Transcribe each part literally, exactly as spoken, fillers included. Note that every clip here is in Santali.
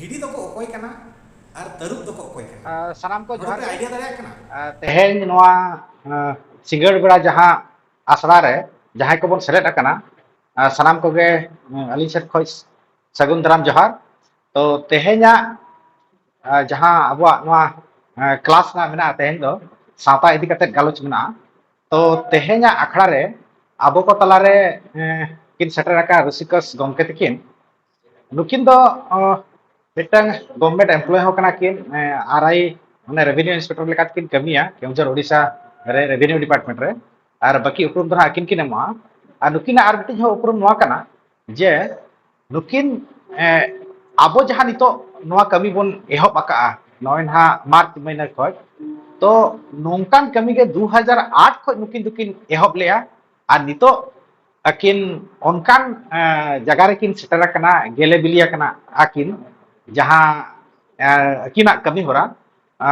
ᱵᱷᱤᱰᱤ ᱫᱚᱠᱚ ᱚᱠᱚᱭ ᱠᱟᱱᱟ ᱟᱨ ᱛᱟᱹᱨᱩᱵ ᱫᱚᱠᱚ ᱚᱠᱚᱭ ᱠᱟᱱᱟ? ᱟᱨ ᱥᱟᱱᱟᱢ ᱠᱚ ᱱᱚᱣᱟ ᱡᱚᱦᱟᱨ ᱯᱮ ᱜᱮ᱾ ᱟᱭᱰᱤᱭᱟ ᱫᱟᱲᱮᱭᱟᱜ ᱠᱟᱱᱟ? ᱟᱨ ᱛᱮᱦᱮᱧ ᱱᱚᱣᱟ ᱟᱸ, ᱥᱤᱸᱜᱟᱹᱲ ᱵᱮᱲᱟ ᱡᱟᱦᱟᱸ ᱟᱥᱲᱟ ᱨᱮ ᱡᱟᱦᱟᱸᱭ ᱠᱚᱵᱚᱱ ᱥᱮᱞᱮᱫ ᱟᱠᱟᱱᱟ, ᱟᱨ ᱥᱟᱱᱟᱢ ᱠᱚᱜᱮ ᱟᱸ, ᱟᱹᱞᱤᱧ ᱥᱮᱫ ᱠᱷᱚᱱ ᱥᱟᱹᱜᱩᱱ ᱫᱟᱨᱟᱢ ᱡᱚᱦᱟᱨ᱾ ᱛᱚ ᱛᱮᱦᱮᱧᱟᱜ ᱟᱸ, ᱡᱟᱦᱟᱸ ᱟᱵᱚᱣᱟᱜ ᱱᱚᱣᱟ ᱟᱸ, ᱠᱞᱟᱥ ᱨᱮᱱᱟᱜ ᱢᱮᱱᱟᱜᱼᱟ ᱛᱮᱦᱮᱧ ᱫᱚ ᱥᱟᱶᱛᱟ ᱤᱫᱤ ᱠᱟᱛᱮ ᱜᱟᱞᱚᱪ ᱢᱮᱱᱟᱜᱼᱟ᱾ ᱛᱚ ᱛᱮᱦᱮᱧᱟᱜ ᱟᱠᱷᱲᱟ ᱨᱮ ᱟᱵᱚ ᱠᱚ ᱛᱟᱞᱟᱨᱮ ᱮᱸ, ᱠᱤᱱ ᱥᱮᱴᱮᱨ ᱟᱠᱟᱱ ᱨᱩᱥᱤᱠᱚᱥ ᱜᱚᱢᱠᱮ ᱛᱟᱹᱠᱤᱱ᱾ ᱱᱩᱠᱤᱱ ᱫᱚ ᱚ, ᱢᱤᱫᱴᱟᱝ ᱜᱚᱵᱷᱢᱮᱱᱴ ᱮᱢᱯᱞᱚᱭ ᱦᱚᱸ ᱠᱟᱱᱟ ᱠᱤᱱ, ᱟᱨ ᱟᱭ ᱢᱟᱱᱮ ᱨᱮᱵᱷᱮᱱᱤᱭᱩ ᱤᱱᱥᱯᱮᱠᱴᱚᱨ ᱞᱮᱠᱟ ᱛᱮᱠᱤᱱ ᱠᱟᱹᱢᱤᱭᱟ ᱠᱮᱣᱚᱱᱡᱷᱚᱨ ᱳᱰᱤᱥᱟ ᱨᱮ ᱨᱮᱵᱷᱮᱱᱤᱭᱩ ᱰᱤᱯᱟᱨᱴᱢᱮᱱᱴ ᱨᱮ᱾ ᱟᱨ ᱵᱟᱹᱠᱤ ᱩᱯᱨᱩᱢ ᱫᱚ ᱦᱟᱸᱜ ᱟᱹᱠᱤᱱ ᱠᱤᱱ ᱮᱢᱚᱜᱼᱟ᱾ ᱟᱨ ᱱᱩᱠᱤᱱᱟᱜ ᱟᱨ ᱢᱤᱫᱴᱤᱡ ᱦᱚᱸ ᱩᱯᱨᱩᱢ ᱱᱚᱣᱟ ᱠᱟᱱᱟ ᱡᱮ ᱱᱩᱠᱤᱱ ᱮ, ᱟᱵᱚ ᱡᱟᱦᱟᱸ ᱱᱤᱛᱚᱜ ᱱᱚᱣᱟ ᱠᱟᱹᱢᱤ ᱵᱚᱱ ᱮᱦᱚᱵ ᱟᱠᱟᱫᱼᱟ ᱱᱚᱜᱼᱚᱭ ᱱᱟᱦᱟᱜ ᱢᱟᱨᱪ ᱢᱟᱹᱦᱱᱟᱹ ᱠᱷᱚᱱ, ᱛᱚ ᱱᱚᱝᱠᱟᱱ ᱠᱟᱹᱢᱤ ᱜᱮ ᱫᱩ ᱦᱟᱡᱟᱨ ᱟᱴ ᱠᱷᱚᱱ ᱱᱩᱠᱤᱱ ᱫᱚᱠᱤᱱ ᱮᱦᱚᱵ ᱞᱮᱜᱼᱟ᱾ ᱟᱨ ᱱᱤᱛᱚᱜ ᱟᱹᱠᱤᱱ ᱚᱱᱠᱟᱱ ᱮ, ᱡᱟᱭᱜᱟ ᱨᱮᱠᱤᱱ ᱥᱮᱴᱮᱨ ᱟᱠᱟᱱᱟ, ᱜᱮᱞᱮ ᱵᱤᱞᱤ ᱟᱠᱟᱱᱟ ᱟᱹᱠᱤᱱ, ᱡᱟᱦᱟᱸ ᱮ, ᱟᱹᱠᱤᱱᱟᱜ ᱠᱟᱹᱢᱤ ᱦᱚᱨᱟ ᱮ,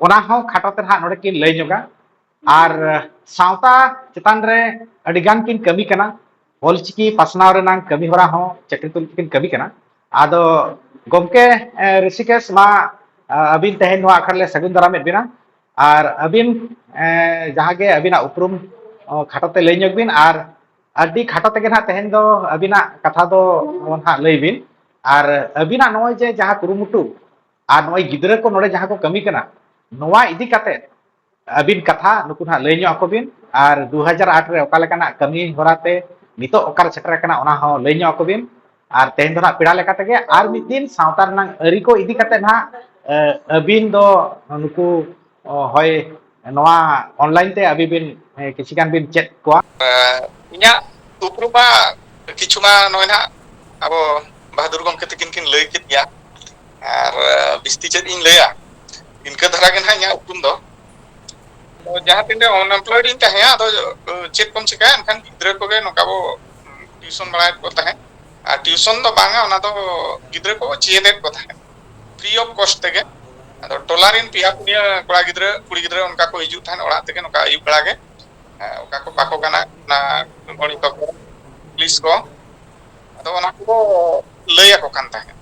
ᱚᱱᱟ ᱦᱚᱸ ᱠᱷᱟᱴᱚ ᱛᱮ ᱱᱟᱦᱟᱜ ᱱᱚᱰᱮ ᱠᱤᱱ ᱞᱟᱹᱭ ᱧᱚᱜᱟ᱾ ᱟᱨ ᱥᱟᱶᱛᱟ ᱪᱮᱛᱟᱱ ᱨᱮ ᱟᱹᱰᱤ ᱜᱟᱱ ᱠᱤᱱ ᱠᱟᱹᱢᱤ ᱠᱟᱱᱟ, ᱚᱞᱪᱤᱠᱤ ᱯᱟᱥᱱᱟᱣ ᱨᱮᱱᱟᱜ ᱠᱟᱹᱢᱤ ᱦᱚᱨᱟ ᱦᱚᱸ ᱪᱟᱹᱠᱨᱤ ᱛᱩᱞᱩᱡ ᱠᱤᱱ ᱠᱟᱹᱢᱤ ᱠᱟᱱᱟ᱾ ᱟᱫᱚ ᱜᱚᱢᱠᱮ ᱮ, ᱨᱤᱥᱤᱠᱮᱥ ᱢᱟ ᱮ, ᱟᱹᱵᱤᱱ ᱛᱮᱦᱮᱧ ᱱᱚᱣᱟ ᱟᱠᱷᱲᱟ ᱨᱮᱞᱮ ᱥᱟᱹᱜᱩᱱ ᱫᱟᱨᱟᱢᱮᱫ ᱵᱤᱱᱟ᱾ ᱟᱨ ᱟᱹᱵᱤᱱ ᱮ, ᱡᱟᱦᱟᱸ ᱜᱮ ᱟᱹᱵᱤᱱᱟᱜ ᱩᱯᱨᱩᱢ ᱚ, ᱠᱷᱟᱴᱚ ᱛᱮ ᱞᱟᱹᱭ ᱧᱚᱜ ᱵᱤᱱ, ᱟᱨ ᱟᱹᱰᱤ ᱠᱷᱟᱴᱚ ᱛᱮᱜᱮ ᱱᱟᱦᱟᱜ ᱛᱮᱦᱮᱧ ᱫᱚ ᱟᱹᱵᱤᱱᱟᱜ ᱠᱟᱛᱷᱟ ᱫᱚ ᱱᱟᱦᱟᱜ ᱞᱟᱹᱭ ᱵᱤᱱ᱾ ᱟᱨ ᱟᱹᱵᱤᱱᱟᱜ ᱱᱚᱜᱼᱚᱭ ᱡᱮ ᱡᱟᱦᱟᱸ ᱠᱩᱨᱩᱢᱩᱴᱩ ᱟᱨ ᱱᱚᱜᱼᱚᱭ ᱜᱤᱫᱽᱨᱟᱹ ᱠᱚ ᱱᱚᱰᱮ ᱡᱟᱦᱟᱸ ᱠᱚ ᱠᱟᱹᱢᱤ ᱠᱟᱱᱟ, ᱱᱚᱣᱟ ᱤᱫᱤ ᱠᱟᱛᱮ ᱟᱹᱵᱤᱱ ᱠᱟᱛᱷᱟ ᱱᱩᱠᱩ ᱱᱟᱦᱟᱜ ᱞᱟᱹᱭ ᱧᱚᱜ ᱟᱠᱚ ᱵᱤᱱ᱾ ᱟᱨ ᱫᱩ ᱦᱟᱡᱟᱨ ᱟᱴ ᱨᱮ ᱚᱠᱟ ᱞᱮᱠᱟᱱᱟᱜ ᱠᱟᱹᱢᱤ ᱦᱚᱨᱟ ᱛᱮ ᱱᱤᱛᱚᱜ ᱚᱠᱟᱨᱮ ᱥᱮᱴᱮᱨ ᱟᱠᱟᱱᱟ ᱚᱱᱟ ᱦᱚᱸ ᱞᱟᱹᱭ ᱧᱚᱜ ᱟᱠᱚ ᱵᱤᱱ᱾ ᱟᱨ ᱛᱮᱦᱮᱧ ᱫᱚ ᱱᱟᱦᱟᱜ ᱯᱮᱲᱟ ᱞᱮᱠᱟ ᱛᱮᱜᱮ ᱟᱨ ᱢᱤᱫ ᱫᱤᱱ ᱥᱟᱶᱛᱟ ᱨᱮᱱᱟᱜ ᱟᱹᱨᱤ ᱠᱚ ᱤᱫᱤ ᱠᱟᱛᱮ ᱱᱟᱦᱟᱜ ᱮ, ᱟᱹᱵᱤᱱ ᱫᱚ ᱱᱩᱠᱩ ᱚ, ᱦᱳᱭ ᱱᱚᱣᱟ ᱚᱱᱞᱟᱭᱤᱱ ᱛᱮ ᱟᱹᱵᱤᱱ ᱵᱤᱱ ᱮ, ᱠᱤᱪᱷᱤ ᱜᱟᱱ ᱵᱤᱱ ᱪᱮᱫ ᱠᱚᱣᱟ᱾ ᱤᱧᱟᱹᱜ ᱩᱯᱨᱩᱢ ᱢᱟ ᱠᱤᱪᱷᱩ ᱢᱟ ᱱᱚᱜᱼᱚᱭ ᱱᱟᱦᱟᱜ ᱟᱵᱚ ᱵᱟᱦᱟᱫᱩᱨ ᱜᱚᱢᱠᱮ ᱛᱟᱹᱠᱤᱱ ᱠᱤᱱ ᱞᱟᱹᱭ ᱠᱮᱫ ᱜᱮᱭᱟ᱾ ᱟᱨ ᱵᱤᱥᱛᱤ ᱪᱮᱫ ᱤᱧ ᱞᱟᱹᱭᱟ, ᱤᱱᱠᱟᱹ ᱫᱷᱟᱨᱟ ᱜᱮ ᱱᱟᱦᱟᱜ ᱤᱧᱟᱹᱜ ᱩᱯᱨᱩᱢ ᱫᱚ᱾ ᱟᱫᱚ ᱡᱟᱦᱟᱸ ᱛᱤᱱᱟᱹᱜ ᱚᱱᱮᱢᱯᱞᱚᱭᱮᱰ ᱤᱧ ᱛᱟᱦᱮᱸᱭᱟ, ᱟᱫᱚ ᱪᱮᱫ ᱠᱚᱢ ᱪᱤᱠᱟᱹᱭᱟ, ᱮᱱᱠᱷᱟᱱ ᱜᱤᱫᱽᱨᱟᱹ ᱠᱚᱜᱮ ᱱᱚᱝᱠᱟ ᱵᱚ ᱴᱤᱭᱩᱥᱚᱱ ᱵᱟᱲᱟᱭᱮᱫ ᱠᱚ ᱛᱟᱦᱮᱸᱫ᱾ ᱟᱨ ᱴᱤᱭᱩᱥᱚᱱ ᱫᱚ ᱵᱟᱝᱟ, ᱚᱱᱟ ᱫᱚ ᱜᱤᱫᱽᱨᱟᱹ ᱠᱚ ᱪᱮᱫ ᱮᱫ ᱠᱚ ᱛᱟᱦᱮᱸᱫ free of cost ᱛᱮᱜᱮ᱾ ᱟᱫᱚ ᱴᱚᱞᱟ ᱨᱮᱱ ᱯᱮᱭᱟ ᱯᱩᱱᱭᱟᱹ ᱠᱚᱲᱟ ᱜᱤᱫᱽᱨᱟᱹ ᱠᱩᱲᱤ ᱜᱤᱫᱽᱨᱟᱹ ᱚᱱᱠᱟ ᱠᱚ ᱦᱤᱡᱩᱜ ᱛᱟᱦᱮᱸᱫ ᱚᱲᱟᱜ ᱛᱮᱜᱮ, ᱱᱚᱝᱠᱟ ᱟᱹᱭᱩᱵ ᱵᱮᱲᱟ ᱜᱮ᱾ ᱦᱮᱸ, ᱚᱠᱟ ᱠᱚ ᱵᱟᱠᱚ ᱜᱟᱱᱟ, ᱚᱱᱟ ᱜᱚᱬᱤᱛ ᱠᱚ, ᱤᱝᱞᱤᱥ ᱠᱚ, ᱟᱫᱚ ᱚᱱᱟ ᱠᱚ ᱞᱟᱹᱭ ᱟᱠᱚ ᱠᱟᱱ ᱛᱟᱦᱮᱸᱫ᱾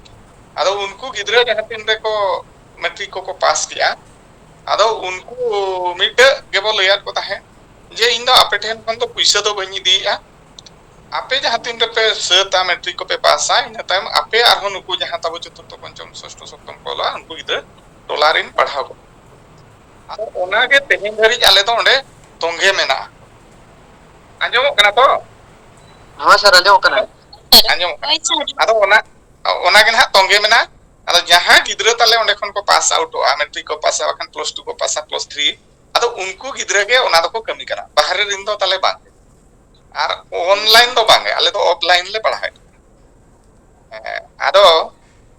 ᱟᱫᱚ ᱩᱱᱠᱩ ᱜᱤᱫᱽᱨᱟᱹ ᱡᱟᱦᱟᱸ ᱛᱤᱱ ᱨᱮᱠᱚ ᱢᱮᱴᱨᱤᱠ ᱠᱚᱠᱚ ᱯᱟᱥ ᱠᱮᱜᱼᱟ, ᱟᱫᱚ ᱩᱱᱠᱩ ᱢᱤᱫᱴᱟᱹᱜ ᱜᱮᱵᱚ ᱞᱟᱹᱭᱟᱫ ᱠᱚ ᱛᱟᱦᱮᱸᱫ ᱡᱮ, "ᱤᱧ ᱫᱚ ᱟᱯᱮ ᱴᱷᱮᱱ ᱠᱷᱚᱱ ᱫᱚ ᱯᱩᱭᱥᱟᱹ ᱫᱚ ᱵᱟᱹᱧ ᱤᱫᱤᱭᱮᱫᱼᱟ, ᱟᱯᱮ ᱡᱟᱦᱟᱸ ᱛᱤᱱ ᱨᱮᱯᱮ ᱥᱟᱹᱛᱟ, ᱢᱮᱴᱨᱤᱠ ᱠᱚᱯᱮ ᱯᱟᱥᱟ, ᱤᱱᱟᱹ ᱛᱟᱭᱚᱢ ᱟᱯᱮ ᱟᱨᱦᱚᱸ ᱱᱩᱠᱩ ᱡᱟᱦᱟᱸ ᱛᱟᱵᱚ ᱪᱚᱛᱩᱨᱛᱷᱚ, ᱯᱚᱧᱪᱚᱢ, ᱥᱚᱥᱴᱷᱚ, ᱥᱚᱯᱛᱚᱢ ᱠᱚ ᱚᱞᱟ, ᱩᱱᱠᱩ ᱜᱤᱫᱽᱨᱟᱹ ᱴᱚᱞᱟ ᱨᱤᱱ ᱯᱟᱲᱦᱟᱣ ᱠᱚ᱾" ᱟᱫᱚ ᱚᱱᱟᱜᱮ ᱛᱮᱦᱮᱧ ᱫᱷᱟᱹᱨᱤᱡ ᱟᱞᱮ ᱫᱚ ᱚᱸᱰᱮ ᱛᱚᱸᱜᱮ ᱢᱮᱱᱟᱜᱼᱟ᱾ ᱟᱸᱡᱚᱢᱚᱜ ᱠᱟᱱᱟ ᱛᱚ? ᱦᱳᱭ ᱥᱟᱨ, ᱟᱸᱡᱚᱢᱚᱜ ᱠᱟᱱᱟ᱾ ᱟᱸᱡᱚᱢᱚᱜ ᱠᱟᱱᱟ᱾ ᱦᱳᱭ ᱥᱟᱨ᱾ ᱟᱫᱚ ᱚᱱᱟ, ᱚᱱᱟᱜᱮ ᱱᱟᱦᱟᱜ ᱛᱚᱸᱜᱮ ᱢᱮᱱᱟᱜᱼᱟ᱾ ᱟᱫᱚ ᱡᱟᱦᱟᱸ ᱜᱤᱫᱽᱨᱟᱹ ᱛᱟᱞᱮ ᱚᱸᱰᱮ ᱠᱷᱚᱱ ᱠᱚ ᱯᱟᱥ ᱟᱣᱩᱴᱚᱜᱼᱟ, ᱢᱮᱴᱨᱤᱠ ᱠᱚ ᱯᱟᱥᱟ, ᱵᱟᱠᱷᱟᱱ ᱯᱞᱟᱥ ᱴᱩ ᱠᱚ ᱯᱟᱥᱟ, ᱯᱞᱟᱥ ᱛᱷᱨᱤ, ᱟᱫᱚ ᱩᱱᱠᱩ ᱜᱤᱫᱽᱨᱟᱹ ᱜᱮ ᱚᱱᱟ ᱫᱚᱠᱚ ᱠᱟᱹᱢᱤ ᱠᱟᱱᱟ, ᱵᱟᱦᱨᱮ ᱨᱮᱱ ᱫᱚ ᱛᱟᱞᱮ ᱵᱟᱝ᱾ ᱟᱨ ᱚᱱᱞᱟᱭᱤᱱ ᱫᱚ ᱵᱟᱝᱜᱮ, ᱟᱞᱮ ᱫᱚ ᱚᱯᱷᱞᱟᱭᱤᱱ ᱞᱮ ᱯᱟᱲᱦᱟᱣᱮᱫ ᱠᱚᱣᱟ᱾ ᱦᱮᱸ, ᱟᱫᱚ,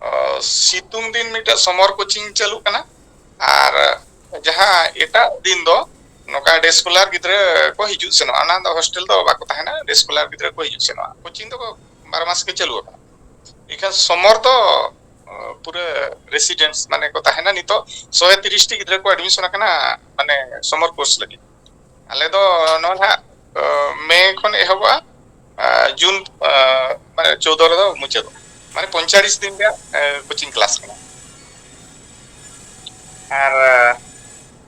ᱚ, ᱥᱤᱛᱩᱝ ᱫᱤᱱ ᱢᱤᱫᱴᱮᱡ ᱥᱚᱢᱚᱨ ᱠᱳᱪᱤᱝ ᱪᱟᱹᱞᱩᱜ ᱠᱟᱱᱟ, ᱟᱨ ᱡᱟᱦᱟᱸ ᱮᱴᱟᱜ ᱫᱤᱱ ᱫᱚ ᱱᱚᱝᱠᱟ ᱰᱮ ᱥᱠᱚᱞᱟᱨ ᱜᱤᱫᱽᱨᱟᱹ ᱠᱚ ᱦᱤᱡᱩᱜ ᱥᱮᱱᱚᱜᱼᱟ, ᱚᱱᱟ ᱫᱚ ᱦᱳᱥᱴᱮᱞ ᱫᱚ ᱵᱟᱠᱚ ᱛᱟᱦᱮᱱᱟ, ᱰᱮ ᱥᱠᱚᱞᱟᱨ ᱜᱤᱫᱽᱨᱟᱹ ᱠᱚ ᱦᱤᱡᱩᱜ ᱥᱮᱱᱚᱜᱼᱟ᱾ ᱠᱳᱪᱤᱝ ᱫᱚ ᱵᱟᱨᱚ ᱢᱟᱥ ᱜᱮ ᱪᱟᱹᱞᱩ ᱟᱠᱟᱱᱟ᱾ ᱮᱱᱠᱷᱟᱱ ᱥᱚᱢᱚᱨ ᱫᱚ, ᱚ, ᱯᱩᱨᱟᱹ ᱨᱮᱥᱤᱰᱮᱱᱥ ᱢᱟᱱᱮ ᱠᱚ ᱛᱟᱦᱮᱱᱟ᱾ ᱱᱤᱛᱚᱜ ᱥᱚᱭ ᱛᱤᱨᱤᱥ ᱴᱤ ᱜᱤᱫᱽᱨᱟᱹ ᱠᱚ ᱮᱰᱢᱤᱥᱚᱱ ᱟᱠᱟᱱᱟ, ᱢᱟᱱᱮ ᱥᱚᱢᱚᱨ ᱠᱳᱨᱥ ᱞᱟᱹᱜᱤᱫ᱾ ᱟᱞᱮ ᱫᱚ ᱱᱚᱣᱟ ᱱᱟᱦᱟᱜ, ᱚ, ᱢᱮ ᱠᱷᱚᱱ ᱮᱦᱚᱵᱚᱜᱼᱟ, ᱟ, ᱡᱩᱱ, ᱟ, ᱢᱟᱱᱮ ᱪᱳᱫᱽᱫᱳ ᱨᱮᱫᱚ ᱢᱩᱪᱟᱹᱫᱚᱜᱼᱟ᱾ ᱢᱟᱱᱮ ᱯᱚᱸᱭᱛᱟᱞᱞᱤᱥ ᱫᱤᱱ ᱨᱮᱭᱟᱜ, ᱮ, ᱠᱳᱪᱤᱝ ᱠᱞᱟᱥ ᱠᱟᱱᱟ᱾ ᱟᱨ,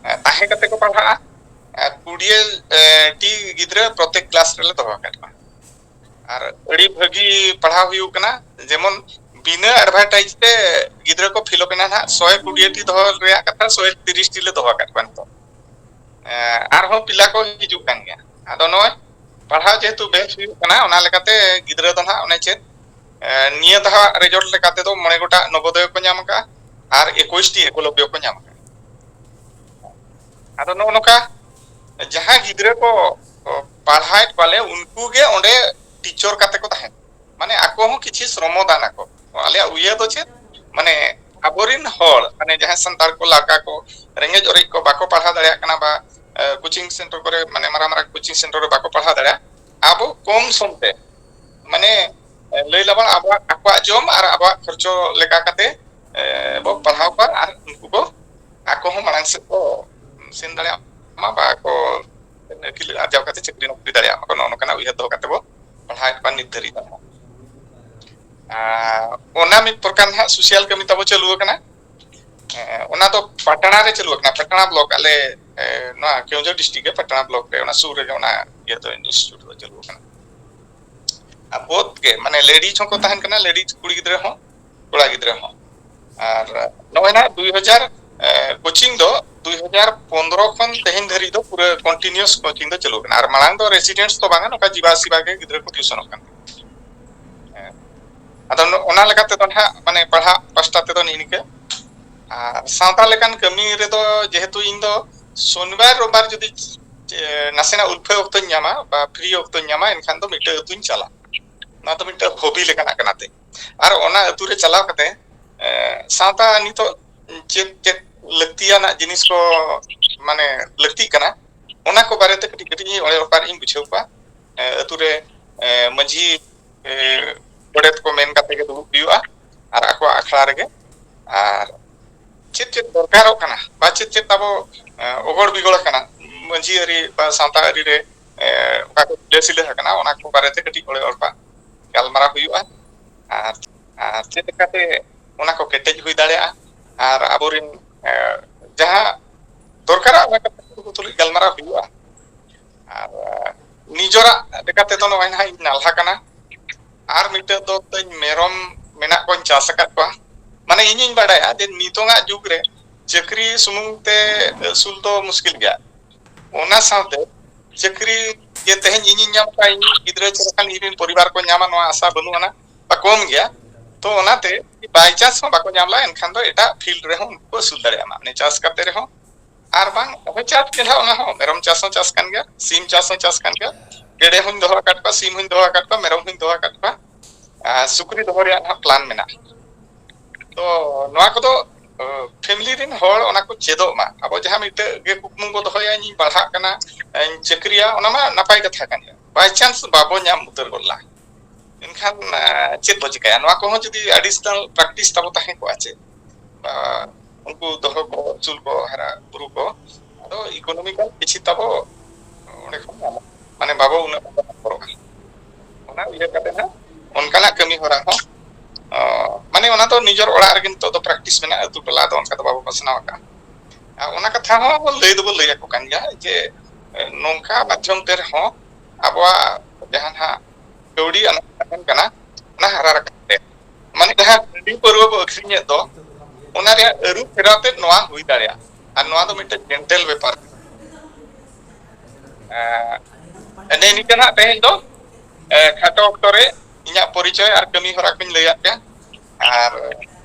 ᱮ, ᱛᱟᱦᱮᱸ ᱠᱟᱛᱮ ᱠᱚ ᱯᱟᱲᱦᱟᱜᱼᱟ᱾ ᱟᱨ ᱠᱩᱲᱤ, ᱮ, ᱴᱤ ᱜᱤᱫᱽᱨᱟᱹ ᱯᱨᱚᱛᱮᱠ ᱠᱞᱟᱥ ᱨᱮᱞᱮ ᱫᱚᱦᱚ ᱟᱠᱟᱫ ᱠᱚᱣᱟ᱾ ᱟᱨ ᱟᱹᱰᱤ ᱵᱷᱟᱹᱜᱤ ᱯᱟᱲᱦᱟᱣ ᱦᱩᱭᱩᱜ ᱠᱟᱱᱟ᱾ ᱡᱮᱢᱚᱱ ᱵᱤᱱᱟᱹ ᱮᱰᱵᱷᱟᱨᱴᱟᱭᱤᱡᱽ ᱛᱮ ᱜᱤᱫᱽᱨᱟᱹ ᱠᱚ ᱯᱷᱤᱞᱚᱜ ᱠᱟᱱᱟ ᱱᱟᱦᱟᱜ, ᱥᱚᱭ ᱠᱩᱲᱤ ᱴᱤ ᱫᱚᱦᱚ ᱨᱮᱭᱟᱜ ᱠᱟᱛᱷᱟ, ᱥᱚᱭ ᱛᱤᱨᱤᱥ ᱴᱤ ᱞᱮ ᱫᱚᱦᱚ ᱟᱠᱟᱫ ᱠᱚᱣᱟ ᱱᱤᱛᱚᱜ᱾ ᱮ, ᱟᱨᱦᱚᱸ ᱯᱤᱞᱟ ᱠᱚ ᱦᱤᱡᱩᱜ ᱠᱟᱱ ᱜᱮᱭᱟ᱾ ᱟᱫᱚ ᱱᱚᱜᱼᱚᱭ ᱯᱟᱲᱦᱟᱣ ᱡᱮᱦᱮᱛᱩ ᱵᱮᱥ ᱦᱩᱭᱩᱜ ᱠᱟᱱᱟ, ᱚᱱᱟ ᱞᱮᱠᱟᱛᱮ ᱜᱤᱫᱽᱨᱟᱹ ᱫᱚ ᱱᱟᱦᱟᱜ ᱚᱱᱮ ᱪᱮᱫ, ᱮ, ᱱᱤᱭᱟᱹ ᱫᱷᱟᱣᱟᱜ ᱨᱮᱡᱟᱞᱴ ᱞᱮᱠᱟ ᱛᱮᱫᱚ ᱢᱚᱬᱮ ᱜᱚᱴᱟᱝ ᱱᱚᱵᱳᱫᱚᱭ ᱠᱚ ᱧᱟᱢ ᱟᱠᱟᱫᱼᱟ ᱟᱨ ᱮᱠᱩᱥ ᱴᱤ ᱮᱠᱞᱚᱵᱽᱭᱚ ᱠᱚ ᱧᱟᱢ ᱟᱠᱟᱫᱼᱟ᱾ ᱟᱫᱚ ᱱᱚᱜᱼᱚ ᱱᱚᱝᱠᱟ ᱡᱟᱦᱟᱸ ᱜᱤᱫᱽᱨᱟᱹ ᱠᱚ, ᱚ, ᱯᱟᱲᱦᱟᱣᱮᱫ ᱠᱚᱣᱟ ᱞᱮ, ᱩᱱᱠᱩ ᱜᱮ ᱚᱸᱰᱮ ᱴᱤᱪᱚᱨ ᱠᱟᱛᱮ ᱠᱚ ᱛᱟᱦᱮᱱᱟ᱾ ᱢᱟᱱᱮ ᱟᱠᱚ ᱦᱚᱸ ᱠᱤᱪᱷᱤ ᱥᱨᱚᱢᱚ ᱫᱟᱱ ᱟᱠᱚ᱾ ᱟᱞᱮᱭᱟᱜ ᱩᱭᱦᱟᱹᱨ ᱫᱚ ᱪᱮᱫ? ᱢᱟᱱᱮ ᱟᱵᱚᱨᱤᱱ ᱦᱚᱲ, ᱢᱟᱱᱮ ᱡᱟᱦᱟᱸᱭ ᱥᱟᱱᱛᱟᱲ ᱠᱚ, ᱞᱟᱲᱠᱟ ᱠᱚ, ᱨᱮᱸᱜᱮᱡ ᱚᱨᱮᱡ ᱠᱚ ᱵᱟᱠᱚ ᱯᱟᱲᱦᱟᱣ ᱫᱟᱲᱮᱭᱟᱜ ᱠᱟᱱᱟ ᱵᱟ, ᱮ, ᱠᱳᱪᱤᱝ ᱥᱮᱱᱴᱟᱨ ᱠᱚᱨᱮ, ᱢᱟᱱᱮ ᱢᱟᱨᱟᱝ ᱢᱟᱨᱟᱝ ᱠᱳᱪᱤᱝ ᱥᱮᱱᱴᱟᱨ ᱨᱮ ᱵᱟᱠᱚ ᱯᱟᱲᱦᱟᱣ ᱫᱟᱲᱮᱭᱟᱜᱼᱟ, ᱟᱵᱚ ᱠᱚᱢ ᱥᱚᱢ ᱛᱮ, ᱢᱟᱱᱮ, ᱮ, ᱞᱟᱹᱭ ᱞᱟᱵᱟᱲ ᱟᱵᱚᱣᱟᱜ, ᱟᱠᱚᱣᱟᱜ ᱡᱚᱢ ᱟᱨ ᱟᱵᱚᱣᱟᱜ ᱠᱷᱚᱨᱪᱚ ᱞᱮᱠᱟ ᱠᱟᱛᱮ, ᱮ, ᱵᱚ ᱯᱟᱲᱦᱟᱣ ᱠᱚᱣᱟ ᱟᱨ ᱩᱱᱠᱩ ᱠᱚ ᱟᱠᱚ ᱦᱚᱸ ᱢᱟᱲᱟᱝ ᱥᱮᱫ ᱠᱚ ᱥᱮᱱ ᱫᱟᱲᱮᱭᱟᱜ ᱢᱟ, ᱵᱟ ᱟᱠᱚ ᱟᱹᱠᱤᱞ ᱟᱨᱡᱟᱣ ᱠᱟᱛᱮ ᱪᱟᱹᱠᱨᱤ ᱱᱚᱠᱨᱤ ᱫᱟᱲᱮᱭᱟᱜ ᱢᱟ ᱠᱚ, ᱱᱚᱜᱼᱚ ᱱᱚᱝᱠᱟᱱᱟᱜ ᱩᱭᱦᱟᱹᱨ ᱫᱚᱦᱚ ᱠᱟᱛᱮ ᱵᱚ ᱯᱟᱲᱦᱟᱣᱮᱫ ᱠᱚᱣᱟ ᱱᱤᱛ ᱫᱷᱟᱹᱨᱤᱡ ᱫᱚ᱾ ᱟᱨ ᱚᱱᱟ ᱢᱤᱫ ᱯᱨᱚᱠᱟᱨ ᱱᱟᱦᱟᱜ ᱥᱳᱥᱟᱞ ᱠᱟᱹᱢᱤ ᱛᱟᱵᱚ ᱪᱟᱹᱞᱩ ᱟᱠᱟᱱᱟ᱾ ᱮ, ᱚᱱᱟ ᱫᱚ ᱯᱟᱴᱱᱟ ᱨᱮ ᱪᱟᱹᱞᱩ ᱟᱠᱟᱱᱟ, ᱯᱟᱴᱱᱟ ᱵᱞᱚᱠ, ᱟᱞᱮ, ᱮ, ᱱᱚᱣᱟ ᱠᱮᱣᱚᱱᱡᱷᱚᱨ ᱰᱤᱥᱴᱨᱤᱠᱴ ᱨᱮ ᱯᱟᱴᱱᱟ ᱵᱞᱚᱠ ᱨᱮ, ᱚᱱᱟ ᱥᱩᱨ ᱨᱮᱜᱮ ᱚᱱᱟ ᱤᱭᱟᱹ ᱫᱚ, ᱤᱱᱥᱴᱤᱴᱭᱩᱴ ᱫᱚ ᱪᱟᱹᱞᱩ ᱟᱠᱟᱱᱟ᱾ ᱟᱨ ᱵᱚᱦᱩᱛ ᱜᱮ, ᱢᱟᱱᱮ, ᱞᱮᱰᱤᱡᱽ ᱦᱚᱸᱠᱚ ᱛᱟᱦᱮᱱ ᱠᱟᱱᱟ, ᱞᱮᱰᱤᱡᱽ ᱠᱩᱲᱤ ᱜᱤᱫᱽᱨᱟᱹ ᱦᱚᱸ, ᱠᱚᱲᱟ ᱜᱤᱫᱽᱨᱟᱹ ᱦᱚᱸ᱾ ᱟᱨ ᱱᱚᱜᱼᱚᱭ ᱱᱟᱦᱟᱜ ᱫᱩᱭ ᱦᱟᱡᱟᱨ ᱠᱳᱪᱤᱝ ᱫᱚ ᱫᱩᱭ ᱦᱟᱡᱟᱨ ᱯᱚᱱᱨᱚ ᱠᱷᱚᱱ ᱛᱮᱦᱮᱧ ᱫᱷᱟᱹᱨᱤᱡ ᱫᱚ ᱯᱩᱨᱟᱹ ᱠᱚᱱᱴᱤᱱᱤᱭᱩᱥ ᱠᱳᱪᱤᱝ ᱫᱚ ᱪᱟᱹᱞᱩ ᱠᱟᱱᱟ᱾ ᱟᱨ ᱢᱟᱲᱟᱝ ᱫᱚ ᱨᱮᱥᱤᱰᱮᱱᱴᱥ ᱫᱚ ᱵᱟᱝᱟ, ᱱᱚᱝᱠᱟ ᱡᱤᱵᱟ ᱟᱥᱤᱵᱟ ᱜᱮ ᱜᱤᱫᱽᱨᱟᱹ ᱠᱚ ᱴᱤᱭᱩᱥᱚᱱᱚᱜ ᱠᱟᱱ ᱛᱟᱦᱮᱸᱫ᱾ ᱦᱮᱸ᱾ ᱟᱫᱚ ᱱᱚ-, ᱚᱱᱟ ᱞᱮᱠᱟ ᱛᱮᱫᱚ ᱱᱟᱦᱟᱜ, ᱢᱟᱱᱮ, ᱯᱟᱲᱦᱟᱜ ᱯᱟᱥᱴᱟ ᱛᱮᱫᱚ ᱱᱤᱱᱠᱟᱹ᱾ ᱟᱨ ᱥᱟᱶᱛᱟ ᱞᱮᱠᱟᱱ ᱠᱟᱹᱢᱤ ᱨᱮᱫᱚ ᱡᱮᱦᱮᱛᱩ ᱤᱧ ᱫᱚ ᱥᱚᱱᱤᱵᱟᱨ ᱨᱳᱵᱵᱟᱨ ᱡᱩᱫᱤ, ᱮ, ᱱᱟᱥᱮᱱᱟᱜ ᱩᱞᱯᱷᱟᱹ ᱚᱠᱛᱚᱧ ᱧᱟᱢᱟ ᱵᱟ ᱯᱷᱨᱤ ᱚᱠᱛᱚᱧ ᱧᱟᱢᱟ, ᱮᱱᱠᱷᱟᱱ ᱫᱚ ᱢᱤᱫᱴᱟᱝ ᱟᱹᱛᱩᱧ ᱪᱟᱞᱟᱜᱼᱟ᱾ ᱱᱚᱣᱟ ᱫᱚ ᱢᱤᱫᱴᱟᱝ ᱦᱚᱵᱤ ᱞᱮᱠᱟᱱᱟᱜ ᱠᱟᱱᱟ ᱛᱮ᱾ ᱟᱨ ᱚᱱᱟ ᱟᱹᱛᱩ ᱨᱮ ᱪᱟᱞᱟᱣ ᱠᱟᱛᱮ, ᱮ, ᱥᱟᱶᱛᱟ ᱱᱤᱛᱚᱜ ᱪᱮᱫ ᱪᱮᱫ ᱞᱟᱹᱠᱛᱤᱭᱟᱱᱟᱜ ᱡᱤᱱᱤᱥ ᱠᱚ, ᱢᱟᱱᱮ, ᱞᱟᱹᱠᱛᱤᱜ ᱠᱟᱱᱟ, ᱚᱱᱟ ᱠᱚ ᱵᱟᱨᱮᱛᱮ ᱠᱟᱹᱴᱤᱡ ᱠᱟᱹᱴᱤᱡ ᱤᱧ ᱚᱲᱮ ᱚᱯᱟᱨ ᱤᱧ ᱵᱩᱡᱷᱟᱹᱣ ᱠᱚᱣᱟ᱾ ᱮ, ᱟᱹᱛᱩ ᱨᱮ, ᱮ, ᱢᱟᱹᱡᱷᱤ, ᱮ, ᱜᱚᱰᱮᱛ ᱠᱚ ᱢᱮᱱ ᱠᱟᱛᱮ ᱜᱮ ᱫᱩᱲᱩᱵ ᱦᱩᱭᱩᱜᱼᱟ, ᱟᱨ ᱟᱠᱚᱣᱟᱜ ᱟᱠᱷᱲᱟ ᱨᱮᱜᱮ᱾ ᱟᱨ ᱪᱮᱫ ᱪᱮᱫ ᱫᱚᱨᱠᱟᱨᱚᱜ ᱠᱟᱱᱟ ᱵᱟ ᱪᱮᱫ ᱪᱮᱫ ᱟᱵᱚ, ᱮ, ᱚᱜᱚᱲ ᱵᱤᱜᱚᱲ ᱟᱠᱟᱱᱟ ᱢᱟᱹᱡᱷᱤ ᱟᱹᱨᱤ ᱵᱟ ᱥᱟᱶᱛᱟ ᱟᱹᱨᱤ ᱨᱮ, ᱮ, ᱚᱠᱟ ᱠᱚ ᱰᱷᱤᱞᱟᱹ ᱥᱤᱞᱟᱹ ᱟᱠᱟᱱᱟ, ᱚᱱᱟ ᱠᱚ ᱵᱟᱨᱮᱛᱮ ᱠᱟᱹᱴᱤᱡ ᱚᱲᱮ ᱚᱲᱯᱟ ᱜᱟᱞᱢᱟᱨᱟᱣ ᱦᱩᱭᱩᱜᱼᱟ᱾ ᱟᱨ, ᱟᱨ ᱪᱮᱫ ᱞᱮᱠᱟᱛᱮ ᱚᱱᱟ ᱠᱚ ᱠᱮᱴᱮᱡ ᱦᱩᱭ ᱫᱟᱲᱮᱭᱟᱜᱼᱟ, ᱟᱨ ᱟᱵᱚᱨᱮᱱ, ᱮ, ᱡᱟᱦᱟᱸ ᱫᱚᱨᱠᱟᱨᱟ, ᱚᱱᱟ ᱠᱟᱛᱷᱟ ᱠᱚ ᱛᱩᱞᱩᱡ ᱜᱟᱞᱢᱟᱨᱟᱣ ᱦᱩᱭᱩᱜᱼᱟ᱾ ᱟᱨ, ᱮ, ᱱᱤᱡᱚᱨᱟᱜ ᱞᱮᱠᱟ ᱛᱮᱫᱚ ᱱᱚᱜᱼᱚᱭ ᱱᱟᱦᱟᱜ ᱤᱧ ᱱᱟᱞᱦᱟ ᱠᱟᱱᱟ᱾ ᱟᱨ ᱢᱤᱫᱴᱟᱹᱝ ᱫᱚ ᱛᱤᱧ ᱢᱮᱨᱚᱢ ᱢᱮᱱᱟᱜ ᱠᱚᱧ ᱪᱟᱥ ᱟᱠᱟᱫ ᱠᱚᱣᱟ᱾ ᱢᱟᱱᱮ, ᱤᱧᱤᱧ ᱵᱟᱰᱟᱭᱟ ᱡᱮ ᱱᱤᱛᱚᱝᱟᱜ ᱡᱩᱜᱽ ᱨᱮ ᱪᱟᱹᱠᱨᱤ ᱥᱩᱢᱩᱝ ᱛᱮ ᱟᱹᱥᱩᱞ ᱫᱚ ᱢᱩᱥᱠᱤᱞ ᱜᱮᱭᱟ᱾ ᱚᱱᱟ ᱥᱟᱶᱛᱮ ᱪᱟᱹᱠᱨᱤ ᱡᱮ ᱛᱮᱦᱮᱧ ᱤᱧᱤᱧ ᱧᱟᱢ ᱠᱟᱜᱼᱟ, ᱤᱧ ᱜᱤᱫᱽᱨᱟᱹ ᱪᱮᱫ ᱞᱮᱠᱟᱱ ᱤᱧ ᱨᱮᱱ ᱯᱚᱨᱤᱵᱟᱨ ᱠᱚ ᱧᱟᱢᱟ, ᱱᱚᱣᱟ ᱟᱥᱟ ᱵᱟᱹᱱᱩᱜ ᱟᱱᱟ ᱵᱟ ᱠᱚᱢ ᱜᱮᱭᱟ᱾ ᱛᱚ ᱚᱱᱟᱛᱮ by chance ᱦᱚᱸ ᱵᱟᱠᱚ ᱧᱟᱢ ᱞᱮᱜᱼᱟ, ᱮᱱᱠᱷᱟᱱ ᱫᱚ ᱮᱴᱟᱜ field ᱨᱮᱦᱚᱸ ᱩᱱᱠᱩ ᱠᱚ ᱟᱹᱥᱩᱞ ᱫᱟᱲᱮᱭᱟᱜ ᱢᱟ, ᱢᱟᱱᱮ ᱪᱟᱥ ᱠᱟᱛᱮ ᱨᱮᱦᱚᱸ᱾ ᱟᱨ ᱵᱟᱝ ᱦᱳᱭ ᱪᱟᱥ ᱜᱮ ᱱᱟᱦᱟᱜ, ᱚᱱᱟ ᱦᱚᱸ ᱢᱮᱨᱚᱢ ᱪᱟᱥ ᱦᱚᱸ ᱪᱟᱥ ᱠᱟᱱ ᱜᱮᱭᱟ, ᱥᱤᱢ ᱪᱟᱥ ᱦᱚᱸ ᱪᱟᱥ ᱠᱟᱱ ᱜᱮᱭᱟ, ᱜᱮᱰᱮ ᱦᱚᱸᱧ ᱫᱚᱦᱚ ᱟᱠᱟᱫ ᱠᱚᱣᱟ, ᱥᱤᱢ ᱦᱚᱸᱧ ᱫᱚᱦᱚ ᱟᱠᱟᱫ ᱠᱚᱣᱟ, ᱢᱮᱨᱚᱢ ᱦᱚᱸᱧ ᱫᱚᱦᱚ ᱟᱠᱟᱫ ᱠᱚᱣᱟ, ᱟᱨ ᱥᱩᱠᱨᱤ ᱫᱚᱦᱚ ᱨᱮᱭᱟᱜ ᱱᱟᱦᱟᱜ plan ᱢᱮᱱᱟᱜᱼᱟ᱾ ᱛᱚ ᱱᱚᱣᱟ ᱠᱚᱫᱚ, ᱚ, family ᱨᱮᱱ ᱦᱚᱲ ᱚᱱᱟ ᱠᱚ ᱪᱮᱫᱚᱜ ᱢᱟ᱾ ᱟᱵᱚ ᱡᱟᱦᱟᱸ ᱢᱤᱫᱴᱟᱹᱜ ᱜᱮ ᱠᱩᱠᱢᱩ ᱵᱚ ᱫᱚᱦᱚᱭᱟ, ᱤᱧᱤᱧ ᱯᱟᱲᱦᱟᱜ ᱠᱟᱱᱟ, ᱤᱧ ᱪᱟᱹᱠᱨᱤᱭᱟ, ᱚᱱᱟ ᱢᱟ ᱱᱟᱯᱟᱭ ᱠᱟᱛᱷᱟ ᱠᱟᱱ ᱜᱮᱭᱟ᱾ By chance ᱵᱟᱵᱚ ᱧᱟᱢ ᱩᱛᱟᱹᱨ ᱜᱚᱫ ᱞᱮᱱᱟ, ᱮᱱᱠᱷᱟᱱ, ᱟ, ᱪᱮᱫ ᱵᱚ ᱪᱤᱠᱟᱹᱭᱟ? ᱱᱚᱣᱟ ᱠᱚᱦᱚᱸ ᱡᱩᱫᱤ additional practice ᱛᱟᱵᱚ ᱛᱟᱦᱮᱸ ᱠᱚᱜᱼᱟ, ᱪᱮᱫ, ᱟ, ᱩᱱᱠᱩ ᱫᱚᱦᱚ ᱠᱚ, ᱟᱹᱥᱩᱞ ᱠᱚ, ᱦᱟᱨᱟ ᱵᱩᱨᱩ ᱠᱚ, ᱟᱫᱚ economical ᱠᱤᱪᱷᱤ ᱛᱟᱵᱚ ᱚᱸᱰᱮ ᱠᱷᱚᱱ ᱧᱟᱢᱚᱜᱼᱟ, ᱢᱟᱱᱮ ᱵᱟᱵᱚ ᱩᱱᱟᱹᱜ ᱵᱟᱵᱚ ᱦᱚᱨᱚᱜᱼᱟ᱾ ᱚᱱᱟ ᱩᱭᱦᱟᱹᱨ ᱠᱟᱛᱮ ᱦᱟᱸᱜ ᱚᱱᱠᱟᱱᱟᱜ ᱠᱟᱹᱢᱤ ᱦᱚᱨᱟ ᱦᱚᱸ ᱢᱟᱱᱮ ᱚᱱᱟ ᱫᱚ ᱱᱤᱡᱮᱨ ᱚᱲᱟᱜ ᱨᱮᱜᱮ ᱱᱤᱛᱚᱜ ᱫᱚ ᱯᱨᱮᱠᱴᱤᱥ ᱢᱮᱱᱟᱜᱼᱟ, ᱟᱹᱛᱩ ᱴᱚᱞᱟ ᱫᱚ ᱚᱱᱠᱟ ᱫᱚ ᱵᱟᱵᱚ ᱯᱟᱥᱱᱟᱣ ᱟᱠᱟᱫᱼᱟ᱾ ᱟᱨ ᱚᱱᱟ ᱠᱟᱛᱷᱟ ᱦᱚᱸ ᱵᱚ ᱞᱟᱹᱭ ᱫᱚᱵᱚ ᱞᱟᱹᱭ ᱟᱠᱚ ᱠᱟᱱ ᱜᱮᱭᱟ ᱡᱮ ᱱᱚᱝᱠᱟ ᱢᱟᱫᱽᱫᱷᱚᱢ ᱛᱮ ᱨᱮᱦᱚᱸ ᱟᱵᱚᱣᱟᱜ ᱡᱟᱦᱟᱸ ᱱᱟᱦᱟᱜ ᱠᱟᱹᱣᱰᱤ ᱟᱱᱟᱴ ᱛᱟᱦᱮᱱ ᱠᱟᱱᱟ, ᱚᱱᱟ ᱦᱟᱨᱟ ᱨᱟᱠᱟᱵ ᱛᱮ, ᱢᱟᱱᱮ ᱡᱟᱦᱟᱸ ᱦᱟᱺᱰᱤ ᱯᱟᱹᱨᱣᱟᱹ ᱵᱚ ᱟᱹᱠᱷᱨᱤᱧᱮᱫ ᱫᱚ, ᱚᱱᱟ ᱨᱮᱭᱟᱜ ᱟᱹᱨᱩ ᱯᱷᱮᱨᱟᱣ ᱛᱮ ᱱᱚᱣᱟ ᱦᱩᱭ ᱫᱟᱲᱮᱭᱟᱜᱼᱟ᱾ ᱟᱨ ᱱᱚᱣᱟ ᱫᱚ ᱢᱤᱫᱴᱮᱱ ᱡᱮᱱᱴᱮᱞ ᱵᱮᱯᱟᱨ ᱠᱟᱱᱟ᱾ ᱮᱸ, ᱮᱱᱮ ᱱᱤᱝᱠᱟᱹ ᱱᱟᱜ ᱛᱮᱦᱮᱧ ᱫᱚ, ᱮᱸ, ᱠᱷᱟᱴᱚ ᱚᱠᱛᱚ ᱨᱮ ᱤᱧᱟᱹᱜ ᱯᱚᱨᱤᱪᱚᱭ ᱟᱨ ᱠᱟᱹᱢᱤ ᱦᱚᱨᱟ ᱠᱚᱧ ᱞᱟᱹᱭᱟᱫ ᱯᱮᱭᱟ᱾ ᱟᱨ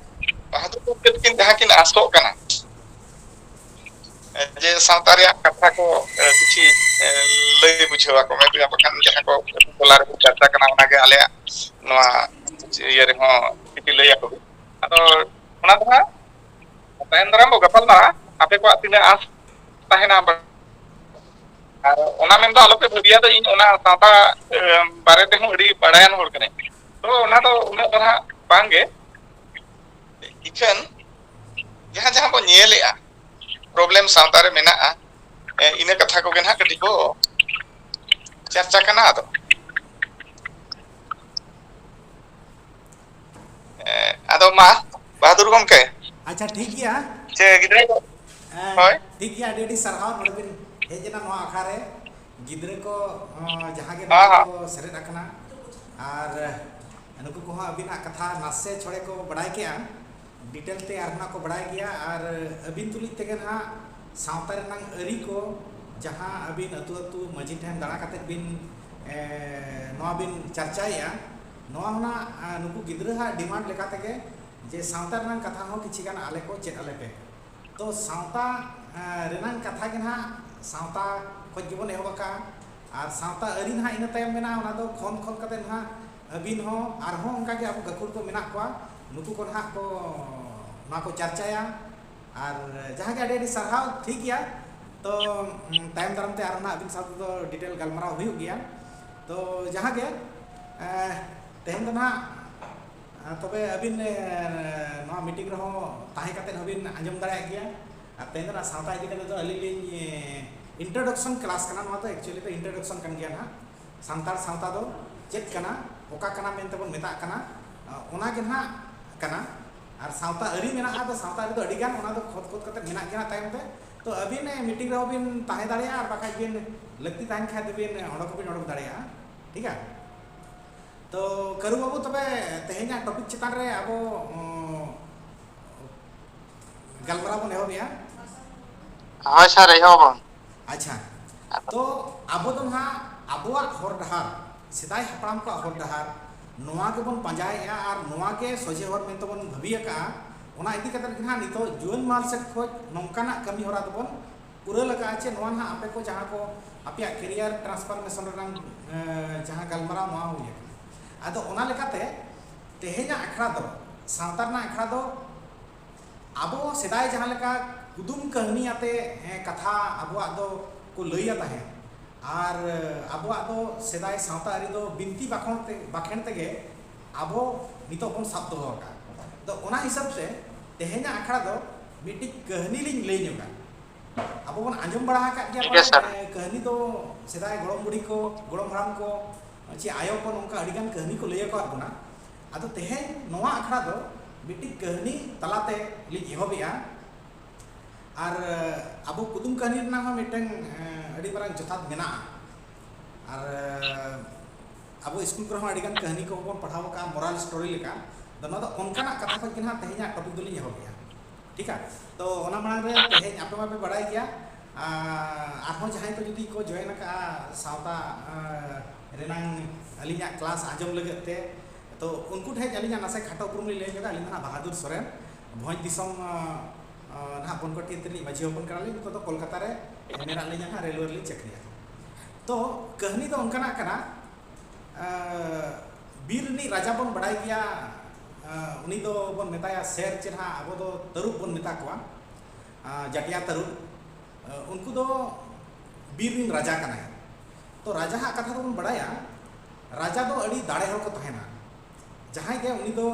ᱵᱟᱦᱟᱫᱩᱨ ᱜᱚᱢᱠᱮ ᱛᱟᱹᱠᱤᱱ ᱡᱟᱦᱟᱸ ᱠᱤᱱ ᱟᱥᱚᱜ ᱠᱟᱱᱟ, ᱮᱸ, ᱡᱮ ᱥᱟᱶᱛᱟ ᱨᱮᱭᱟᱜ ᱠᱟᱛᱷᱟ ᱠᱚ, ᱮᱸ, ᱠᱤᱪᱷᱤ, ᱮᱸ, ᱞᱟᱹᱭ ᱵᱩᱡᱷᱟᱹᱣ ᱟᱠᱚ ᱢᱮ, ᱵᱟᱠᱷᱟᱱ ᱡᱟᱦᱟᱸ ᱠᱚ ᱴᱚᱞᱟ ᱨᱮᱠᱚ ᱪᱟᱨᱪᱟ ᱠᱟᱱᱟ, ᱚᱱᱟᱜᱮ ᱟᱞᱮᱭᱟᱜ ᱱᱚᱣᱟ ᱤᱭᱟᱹ ᱨᱮᱦᱚᱸ ᱠᱤᱪᱷᱤ ᱞᱟᱹᱭ ᱟᱠᱚ ᱢᱮ᱾ ᱟᱫᱚ ᱚᱱᱟ ᱫᱚ ᱦᱟᱸᱜ ᱛᱟᱭᱚᱢ ᱫᱟᱨᱟᱢ ᱵᱚ ᱜᱟᱯᱟᱞ ᱢᱟᱨᱟᱜᱼᱟ, ᱟᱯᱮ ᱠᱚᱣᱟᱜ ᱛᱤᱱᱟᱹᱜ ᱟᱸᱥ ᱛᱟᱦᱮᱱᱟ᱾ ᱟᱨ ᱚᱱᱟ ᱢᱮᱱᱫᱚ ᱟᱞᱚᱯᱮ ᱵᱷᱟᱹᱵᱤᱭᱟ ᱫᱚ ᱤᱧ ᱚᱱᱟ ᱥᱟᱶᱛᱟ, ᱮ, ᱵᱟᱨᱮ ᱛᱮᱦᱚᱸ ᱟᱹᱰᱤ ᱵᱟᱲᱟᱭᱟᱱ ᱦᱚᱲ ᱠᱟᱹᱱᱟᱹᱧ᱾ ᱛᱚ ᱚᱱᱟ ᱫᱚ ᱩᱱᱟᱹᱜ ᱫᱚ ᱱᱟᱦᱟᱜ ᱵᱟᱝᱜᱮ᱾ ᱤᱠᱷᱟᱹᱱ ᱡᱟᱦᱟᱸ ᱡᱟᱦᱟᱸ ᱵᱚ ᱧᱮᱞᱮᱜᱼᱟ, ᱯᱨᱚᱵᱞᱮᱢ ᱥᱟᱶᱛᱟ ᱨᱮ ᱢᱮᱱᱟᱜᱼᱟ, ᱮ, ᱤᱱᱟᱹ ᱠᱟᱛᱷᱟ ᱠᱚᱜᱮ ᱱᱟᱦᱟᱜ ᱠᱟᱹᱴᱤᱡ ᱵᱚ ᱪᱟᱨᱪᱟ ᱠᱟᱱᱟ᱾ ᱟᱫᱚ ᱮ, ᱟᱫᱚ ᱢᱟ, ᱵᱟᱦᱟᱫᱩᱨ ᱜᱚᱢᱠᱮ, ᱟᱪᱪᱷᱟ, ᱴᱷᱤᱠ ᱜᱮᱭᱟ᱾ ᱪᱮ ᱜᱤᱫᱽᱨᱟᱹ ᱠᱚ? ᱦᱮᱸ, ᱦᱳᱭ᱾ ᱴᱷᱤᱠ ᱜᱮᱭᱟ, ᱟᱹᱰᱤ ᱟᱹᱰᱤ ᱥᱟᱨᱦᱟᱣ ᱱᱚᱰᱮ ᱵᱤᱱ ᱦᱮᱡ ᱮᱱᱟ ᱱᱚᱣᱟ ᱟᱠᱷᱲᱟ ᱨᱮ᱾ ᱜᱤᱫᱽᱨᱟᱹ ᱠᱚ, ᱚ, ᱡᱟᱦᱟᱸ ᱜᱮ ᱦᱮᱸ, ᱱᱚᱰᱮ ᱦᱮᱸ᱾ ᱠᱚ ᱥᱮᱞᱮᱫ ᱟᱠᱟᱱᱟ, ᱟᱨ ᱱᱩᱠᱩ ᱠᱚᱦᱚᱸ ᱟᱹᱵᱤᱱᱟᱜ ᱠᱟᱛᱷᱟ ᱱᱟᱥᱮ ᱪᱷᱚᱲᱮ ᱠᱚ ᱵᱟᱰᱟᱭ ᱠᱮᱜᱼᱟ, ᱰᱤᱴᱮᱞ ᱛᱮ ᱟᱨᱦᱚᱸ ᱱᱟᱜ ᱠᱚ ᱵᱟᱰᱟᱭ ᱜᱮᱭᱟ᱾ ᱟᱨ ᱟᱹᱵᱤᱱ ᱛᱩᱞᱩᱡ ᱛᱮᱜᱮ ᱱᱟᱦᱟᱜ ᱥᱟᱶᱛᱟ ᱨᱮᱱᱟᱜ ᱟᱹᱨᱤ ᱠᱚ, ᱡᱟᱦᱟᱸ ᱟᱹᱵᱤᱱ ᱟᱹᱛᱩ ᱟᱹᱛᱩ ᱢᱟᱹᱡᱷᱤ ᱴᱷᱮᱱ ᱫᱟᱬᱟ ᱠᱟᱛᱮᱫ ᱵᱤᱱ, ᱮ, ᱱᱚᱣᱟ ᱵᱤᱱ ᱪᱟᱨᱪᱟᱭᱮᱜᱼᱟ, ᱱᱚᱣᱟ ᱦᱚᱸ ᱱᱟᱜ, ᱟ, ᱱᱩᱠᱩ ᱜᱤᱫᱽᱨᱟᱹ ᱦᱟᱜ ᱰᱤᱢᱟᱱᱰ ᱞᱮᱠᱟ ᱛᱮᱜᱮ ᱡᱮ ᱥᱟᱶᱛᱟ ᱨᱮᱱᱟᱜ ᱠᱟᱛᱷᱟ ᱦᱚᱸ ᱠᱤᱪᱷᱤ ᱜᱟᱱ ᱟᱞᱮ ᱠᱚ ᱪᱮᱫ ᱟᱞᱮ ᱯᱮ᱾ ᱛᱚ ᱥᱟᱶᱛᱟ, ᱮᱸ, ᱨᱮᱱᱟᱝ ᱠᱟᱛᱷᱟ ᱜᱮ ᱱᱟᱦᱟᱜ ᱥᱟᱶᱛᱟ ᱠᱷᱚᱱ ᱜᱮᱵᱚᱱ ᱮᱦᱚᱵ ᱟᱠᱟᱜᱼᱟ᱾ ᱟᱨ ᱥᱟᱶᱛᱟ ᱟᱹᱨᱤ ᱱᱟᱦᱟᱜ ᱤᱱᱟᱹ ᱛᱟᱭᱚᱢ ᱢᱮᱱᱟᱜᱼᱟ, ᱚᱱᱟ ᱫᱚ ᱠᱷᱚᱸᱫᱽ ᱠᱷᱚᱸᱫᱽ ᱠᱟᱛᱮ ᱱᱟᱦᱟᱜ ᱟᱹᱵᱤᱱ ᱦᱚᱸ ᱟᱨᱦᱚᱸ ᱚᱱᱠᱟ ᱜᱮ ᱟᱵᱚ ᱜᱟᱹᱠᱷᱩᱲ ᱠᱚ ᱢᱮᱱᱟᱜ ᱠᱚᱣᱟ, ᱱᱩᱠᱩ ᱠᱚ ᱱᱟᱦᱟᱜ ᱠᱚ ᱱᱚᱣᱟ ᱠᱚ ᱪᱟᱨᱪᱟᱭᱟ᱾ ᱟᱨ ᱡᱟᱦᱟᱸ ᱜᱮ ᱟᱹᱰᱤ ᱟᱹᱰᱤ ᱥᱟᱨᱦᱟᱣ, ᱴᱷᱤᱠ ᱜᱮᱭᱟ᱾ ᱛᱚ, ᱩᱢ, ᱛᱟᱭᱚᱢ ᱫᱟᱨᱟᱢ ᱛᱮ ᱟᱨᱦᱚᱸ ᱱᱟᱦᱟᱜ ᱟᱹᱵᱤᱱ ᱥᱟᱶ ᱛᱮᱫᱚ ᱰᱤᱴᱮᱞ ᱜᱟᱞᱢᱟᱨᱟᱣ ᱦᱩᱭᱩᱜ ᱜᱮᱭᱟ᱾ ᱛᱚ ᱡᱟᱦᱟᱸ ᱜᱮ, ᱮᱸ, ᱛᱮᱦᱮᱧ ᱫᱚ ᱱᱟᱦᱟᱜ ᱟᱨ ᱛᱚᱵᱮ ᱟᱹᱵᱤᱱ, ᱮ, ᱱᱚᱣᱟ ᱢᱤᱴᱤᱝ ᱨᱮᱦᱚᱸ ᱛᱟᱦᱮᱸ ᱠᱟᱛᱮᱫ ᱦᱚᱸᱵᱤᱱ ᱟᱸᱡᱚᱢ ᱫᱟᱲᱮᱭᱟᱜ ᱜᱮᱭᱟ᱾ ᱟᱨ ᱛᱮᱦᱮᱧ ᱫᱚ ᱱᱟᱜ ᱥᱟᱶᱛᱟ ᱤᱫᱤ ᱠᱟᱛᱮᱫ ᱫᱚ ᱟᱹᱞᱤᱧ ᱞᱤᱧ, ᱮ, introduction class ᱠᱟᱱᱟ, ᱱᱚᱣᱟ ᱫᱚ actually ᱫᱚ introduction ᱠᱟᱱ ᱜᱮᱭᱟ ᱱᱟᱦᱟᱜ᱾ ᱥᱟᱱᱛᱟᱲ ᱥᱟᱶᱛᱟ ᱫᱚ ᱪᱮᱫ ᱠᱟᱱᱟ, ᱚᱠᱟ ᱠᱟᱱᱟ ᱢᱮᱱᱛᱮ ᱵᱚᱱ ᱢᱮᱛᱟᱜ ᱠᱟᱱᱟ, ᱚᱱᱟ ᱜᱮ ᱱᱟᱦᱟᱜ ᱠᱟᱱᱟ᱾ ᱟᱨ ᱥᱟᱶᱛᱟ ᱟᱹᱨᱤ ᱢᱮᱱᱟᱜᱼᱟ, ᱟᱫᱚ ᱥᱟᱶᱛᱟ ᱟᱹᱨᱤ ᱫᱚ ᱟᱹᱰᱤ ᱜᱟᱱ ᱚᱱᱟ ᱫᱚ ᱠᱷᱚᱛ ᱠᱷᱚᱛ ᱠᱟᱛᱮ ᱢᱮᱱᱟᱜ ᱜᱮᱭᱟ ᱛᱟᱭᱚᱢ ᱛᱮ᱾ ᱛᱚ ᱟᱹᱵᱤᱱ ᱢᱤᱴᱤᱝ ᱨᱮᱦᱚᱸ ᱵᱤᱱ ᱛᱟᱦᱮᱸ ᱫᱟᱲᱮᱭᱟᱜᱼᱟ, ᱟᱨ ᱵᱟᱠᱷᱟᱡ ᱵᱤᱱ ᱞᱟᱹᱠᱛᱤ ᱛᱟᱦᱮᱱ ᱠᱷᱟᱡ ᱫᱚᱵᱤᱱ ᱚᱰᱚᱠ ᱦᱚᱸᱵᱤᱱ ᱚᱰᱚᱠ ᱫᱟᱲᱮᱭᱟᱜᱼᱟ᱾ ᱴᱷᱤᱠᱟ? ᱛᱚ ᱠᱟᱹᱨᱩ ᱵᱟᱹᱵᱩ, ᱛᱚᱵᱮ ᱛᱮᱦᱮᱧᱟᱜ ᱴᱚᱯᱤᱠ ᱪᱮᱛᱟᱱ ᱨᱮ ᱟᱵᱚ ᱚᱸ, ᱜᱟᱞᱢᱟᱨᱟᱣ ᱵᱚᱱ ᱮᱦᱚᱵᱮᱜᱼᱟ᱾ ᱦᱳᱭ ᱥᱟᱨ, ᱮᱦᱚᱵ ᱟᱵᱚᱱ᱾ ᱟᱪᱪᱷᱟ, ᱛᱚ ᱟᱵᱚ ᱫᱚ ᱱᱟᱦᱟᱜ ᱟᱵᱚᱣᱟᱜ ᱦᱚᱨ ᱰᱟᱦᱟᱨ, ᱥᱮᱫᱟᱭ ᱦᱟᱯᱲᱟᱢ ᱠᱚᱣᱟᱜ ᱦᱚᱨ ᱰᱟᱦᱟᱨ, ᱱᱚᱣᱟ ᱜᱮᱵᱚᱱ ᱯᱟᱸᱡᱟᱭᱮᱫᱼᱟ ᱟᱨ ᱱᱚᱣᱟ ᱜᱮ ᱥᱚᱡᱷᱮ ᱦᱚᱨ ᱢᱮᱱᱛᱮ ᱵᱚᱱ ᱵᱷᱟᱹᱵᱤ ᱟᱠᱟᱫᱼᱟ᱾ ᱚᱱᱟ ᱤᱫᱤ ᱠᱟᱛᱮᱫ ᱜᱮ ᱱᱟᱦᱟᱜ ᱱᱤᱛᱚᱜ ᱡᱩᱣᱟᱹᱱ ᱢᱟᱦᱟᱞ ᱥᱮᱫ ᱠᱷᱚᱱ ᱱᱚᱝᱠᱟᱱᱟᱜ ᱠᱟᱹᱢᱤ ᱦᱚᱨᱟ ᱫᱚᱵᱚᱱ ᱯᱩᱨᱟᱹᱣ ᱟᱠᱟᱫᱼᱟ ᱪᱮ ᱱᱚᱣᱟ ᱱᱟᱦᱟᱜ ᱟᱯᱮ ᱠᱚ ᱡᱟᱦᱟᱸ ᱠᱚ ᱟᱯᱮᱭᱟᱜ career transformation ᱨᱮᱱᱟᱜ, ᱮᱸ, ᱡᱟᱦᱟᱸ ᱜᱟᱞᱢᱟᱨᱟᱣ ᱱᱚᱣᱟ ᱦᱩᱭ ᱟᱠᱟᱱᱟ᱾ ᱟᱫᱚ ᱚᱱᱟ ᱞᱮᱠᱟᱛᱮ ᱛᱮᱦᱮᱧᱟᱜ ᱟᱠᱷᱲᱟ ᱫᱚ, ᱥᱟᱶᱛᱟ ᱨᱮᱱᱟᱜ ᱟᱠᱷᱲᱟ ᱫᱚ ᱟᱵᱚ ᱥᱮᱫᱟᱭ ᱡᱟᱦᱟᱸ ᱞᱮᱠᱟ ᱠᱩᱫᱩᱢ ᱠᱟᱹᱦᱱᱤ ᱟᱛᱮ, ᱮᱸ, ᱠᱟᱛᱷᱟ ᱟᱵᱚᱣᱟᱜ ᱫᱚ ᱠᱚ ᱞᱟᱹᱭᱟ ᱛᱟᱦᱮᱸᱫ, ᱟᱨ, ᱮᱸ, ᱟᱵᱚᱣᱟᱜ ᱫᱚ ᱥᱮᱫᱟᱭ ᱥᱟᱶᱛᱟ ᱟᱹᱨᱤ ᱫᱚ ᱵᱤᱱᱛᱤ ᱵᱟᱠᱷᱚᱬ ᱛᱮ, ᱵᱟᱠᱷᱮᱬ ᱛᱮᱜᱮ ᱟᱵᱚ ᱱᱤᱛᱚᱜ ᱵᱚᱱ ᱥᱟᱵ ᱫᱚᱦᱚ ᱟᱠᱟᱫᱼᱟ᱾ ᱟᱫᱚ ᱚᱱᱟ ᱦᱤᱥᱟᱹᱵ ᱛᱮ ᱛᱮᱦᱮᱧᱟᱜ ᱟᱠᱷᱲᱟ ᱫᱚ ᱢᱤᱫᱴᱤᱡ ᱠᱟᱹᱦᱱᱤ ᱞᱤᱧ ᱞᱟᱹᱭ ᱧᱚᱜᱟ᱾ ᱟᱵᱚ ᱵᱚᱱ ᱟᱸᱡᱚᱢ ᱵᱟᱲᱟ ᱟᱠᱟᱫ ᱜᱮᱭᱟ ᱴᱷᱤᱠ ᱜᱮᱭᱟ ᱯᱟᱞᱮᱱ, ᱥᱟᱨ᱾ ᱮᱸ, ᱠᱟᱹᱦᱱᱤ ᱫᱚ ᱥᱮᱫᱟᱭ ᱜᱚᱲᱚᱢ ᱵᱩᱲᱦᱤ ᱠᱚ, ᱜᱚᱲᱚᱢ ᱦᱟᱲᱟᱢ ᱠᱚ, ᱪᱮ ᱟᱭᱳ ᱠᱚ ᱱᱚᱝᱠᱟ ᱟᱹᱰᱤᱜᱟᱱ ᱠᱟᱹᱦᱱᱤ ᱠᱚ ᱞᱟᱹᱭ ᱟᱠᱟᱫ ᱵᱚᱱᱟ᱾ ᱟᱫᱚ ᱛᱮᱦᱮᱧ ᱱᱚᱣᱟ ᱟᱠᱷᱲᱟ ᱫᱚ ᱢᱤᱫᱴᱤᱡ ᱠᱟᱹᱦᱱᱤ ᱛᱟᱞᱟᱛᱮ ᱞᱤᱧ ᱮᱦᱚᱵᱮᱜᱼᱟ᱾ ᱟᱨ, ᱮᱸ, ᱟᱵᱚ ᱠᱩᱫᱩᱢ ᱠᱟᱹᱦᱱᱤ ᱨᱮᱱᱟᱜ ᱦᱚᱸ ᱢᱤᱫᱴᱟᱝ, ᱮᱸ, ᱟᱹᱰᱤ ᱢᱟᱨᱟᱝ ᱡᱚᱛᱷᱟᱛ ᱢᱮᱱᱟᱜᱼᱟ᱾ ᱟᱨ, ᱮᱸ, ᱟᱵᱚ ᱥᱠᱩᱞ ᱠᱚᱨᱮ ᱦᱚᱸ ᱟᱹᱰᱤᱜᱟᱱ ᱠᱟᱹᱦᱱᱤ ᱠᱚᱦᱚᱸ ᱵᱚᱱ ᱯᱟᱲᱦᱟᱣ ᱟᱠᱟᱫᱼᱟ, moral story ᱞᱮᱠᱟ᱾ ᱟᱫᱚ ᱱᱚᱣᱟ ᱫᱚ ᱚᱱᱠᱟᱱᱟᱜ ᱠᱟᱛᱷᱟ ᱠᱷᱚᱱ ᱜᱮ ᱱᱟᱦᱟᱜ ᱛᱮᱦᱮᱧᱟᱜ topic ᱫᱚᱞᱤᱧ ᱮᱦᱚᱵᱮᱜᱼᱟ᱾ ᱴᱷᱤᱠᱟ? ᱛᱚ ᱚᱱᱟ ᱢᱟᱲᱟᱝ ᱨᱮ ᱛᱮᱦᱮᱧ ᱟᱯᱮ ᱢᱟᱯᱮ ᱵᱟᱲᱟᱭ ᱜᱮᱭᱟ, ᱟᱨ ᱟᱨᱦᱚᱸ ᱡᱟᱦᱟᱸᱭ ᱠᱚ ᱡᱩᱫᱤ ᱠᱚ join ᱟᱠᱟᱫᱼᱟ ᱥᱟᱶᱛᱟ, ᱟᱸ, ᱨᱮᱱᱟᱝ ᱟᱹᱞᱤᱧᱟᱜ class ᱟᱸᱡᱚᱢ ᱞᱟᱹᱜᱤᱫ ᱛᱮ, ᱛᱚ ᱩᱱᱠᱩ ᱴᱷᱮᱱ ᱟᱹᱞᱤᱧᱟᱜ ᱱᱟᱥᱮ ᱠᱷᱟᱴᱚ ᱩᱯᱨᱩᱢ ᱞᱤᱧ ᱞᱟᱹᱭ ᱧᱚᱜᱟ᱾ ᱟᱹᱞᱤᱧ ᱫᱚ ᱱᱟᱦᱟᱜ ᱵᱟᱦᱟᱫᱩᱨ ᱥᱚᱨᱮᱱ, ᱵᱷᱚᱸᱡᱽ ᱫᱤᱥᱚᱢ, ᱟᱸ, ᱟᱸ, ᱱᱟᱦᱟᱜ ᱵᱚᱱᱠᱚᱴ ᱛᱤᱱ ᱨᱤᱱᱤᱡ ᱢᱟᱹᱡᱷᱤ ᱦᱚᱯᱚᱱ ᱠᱟᱱᱟᱞᱤᱧ᱾ ᱱᱤᱛᱚᱜ ᱫᱚ ᱠᱳᱞᱠᱟᱛᱟ ᱨᱮ ᱢᱮᱱᱟᱜ ᱞᱤᱧᱟ ᱱᱟᱦᱟᱜ, railway ᱨᱮᱞᱤᱧ ᱪᱟᱹᱠᱨᱤᱭᱟ᱾ ᱛᱚ ᱠᱟᱹᱦᱱᱤ ᱫᱚ ᱚᱱᱠᱟᱱᱟᱜ ᱠᱟᱱᱟ, ᱟᱸ, ᱵᱤᱨ ᱨᱤᱱᱤᱡ ᱨᱟᱡᱟ ᱵᱚᱱ ᱵᱟᱲᱟᱭ ᱜᱮᱭᱟ, ᱟᱸ, ᱩᱱᱤ ᱫᱚ ᱵᱚᱱ ᱢᱮᱛᱟᱭᱟ ᱥᱮᱨ, ᱪᱮ ᱱᱟᱦᱟᱜ ᱟᱵᱚ ᱫᱚ ᱛᱟᱹᱨᱩᱵ ᱵᱚᱱ ᱢᱮᱛᱟ ᱠᱚᱣᱟ, ᱟᱸ, ᱡᱟᱴᱤᱭᱟ ᱛᱟᱹᱨᱩᱵ᱾ ᱟᱸ, ᱩᱱᱠᱩ ᱫᱚ ᱵᱤᱨ ᱨᱤᱱ ᱨᱟᱡᱟ ᱠᱟᱱᱟᱭ᱾ ᱛᱚ ᱨᱟᱡᱟ ᱦᱟᱜ ᱠᱟᱛᱷᱟ ᱫᱚᱵᱚᱱ ᱵᱟᱲᱟᱭᱟ, ᱨᱟᱡᱟ ᱫᱚ ᱟᱹᱰᱤ ᱫᱟᱲᱮ ᱦᱚᱲ ᱠᱚ ᱛᱟᱦᱮᱱᱟ᱾ ᱡᱟᱦᱟᱸᱭ ᱜᱮ ᱩᱱᱤ ᱫᱚ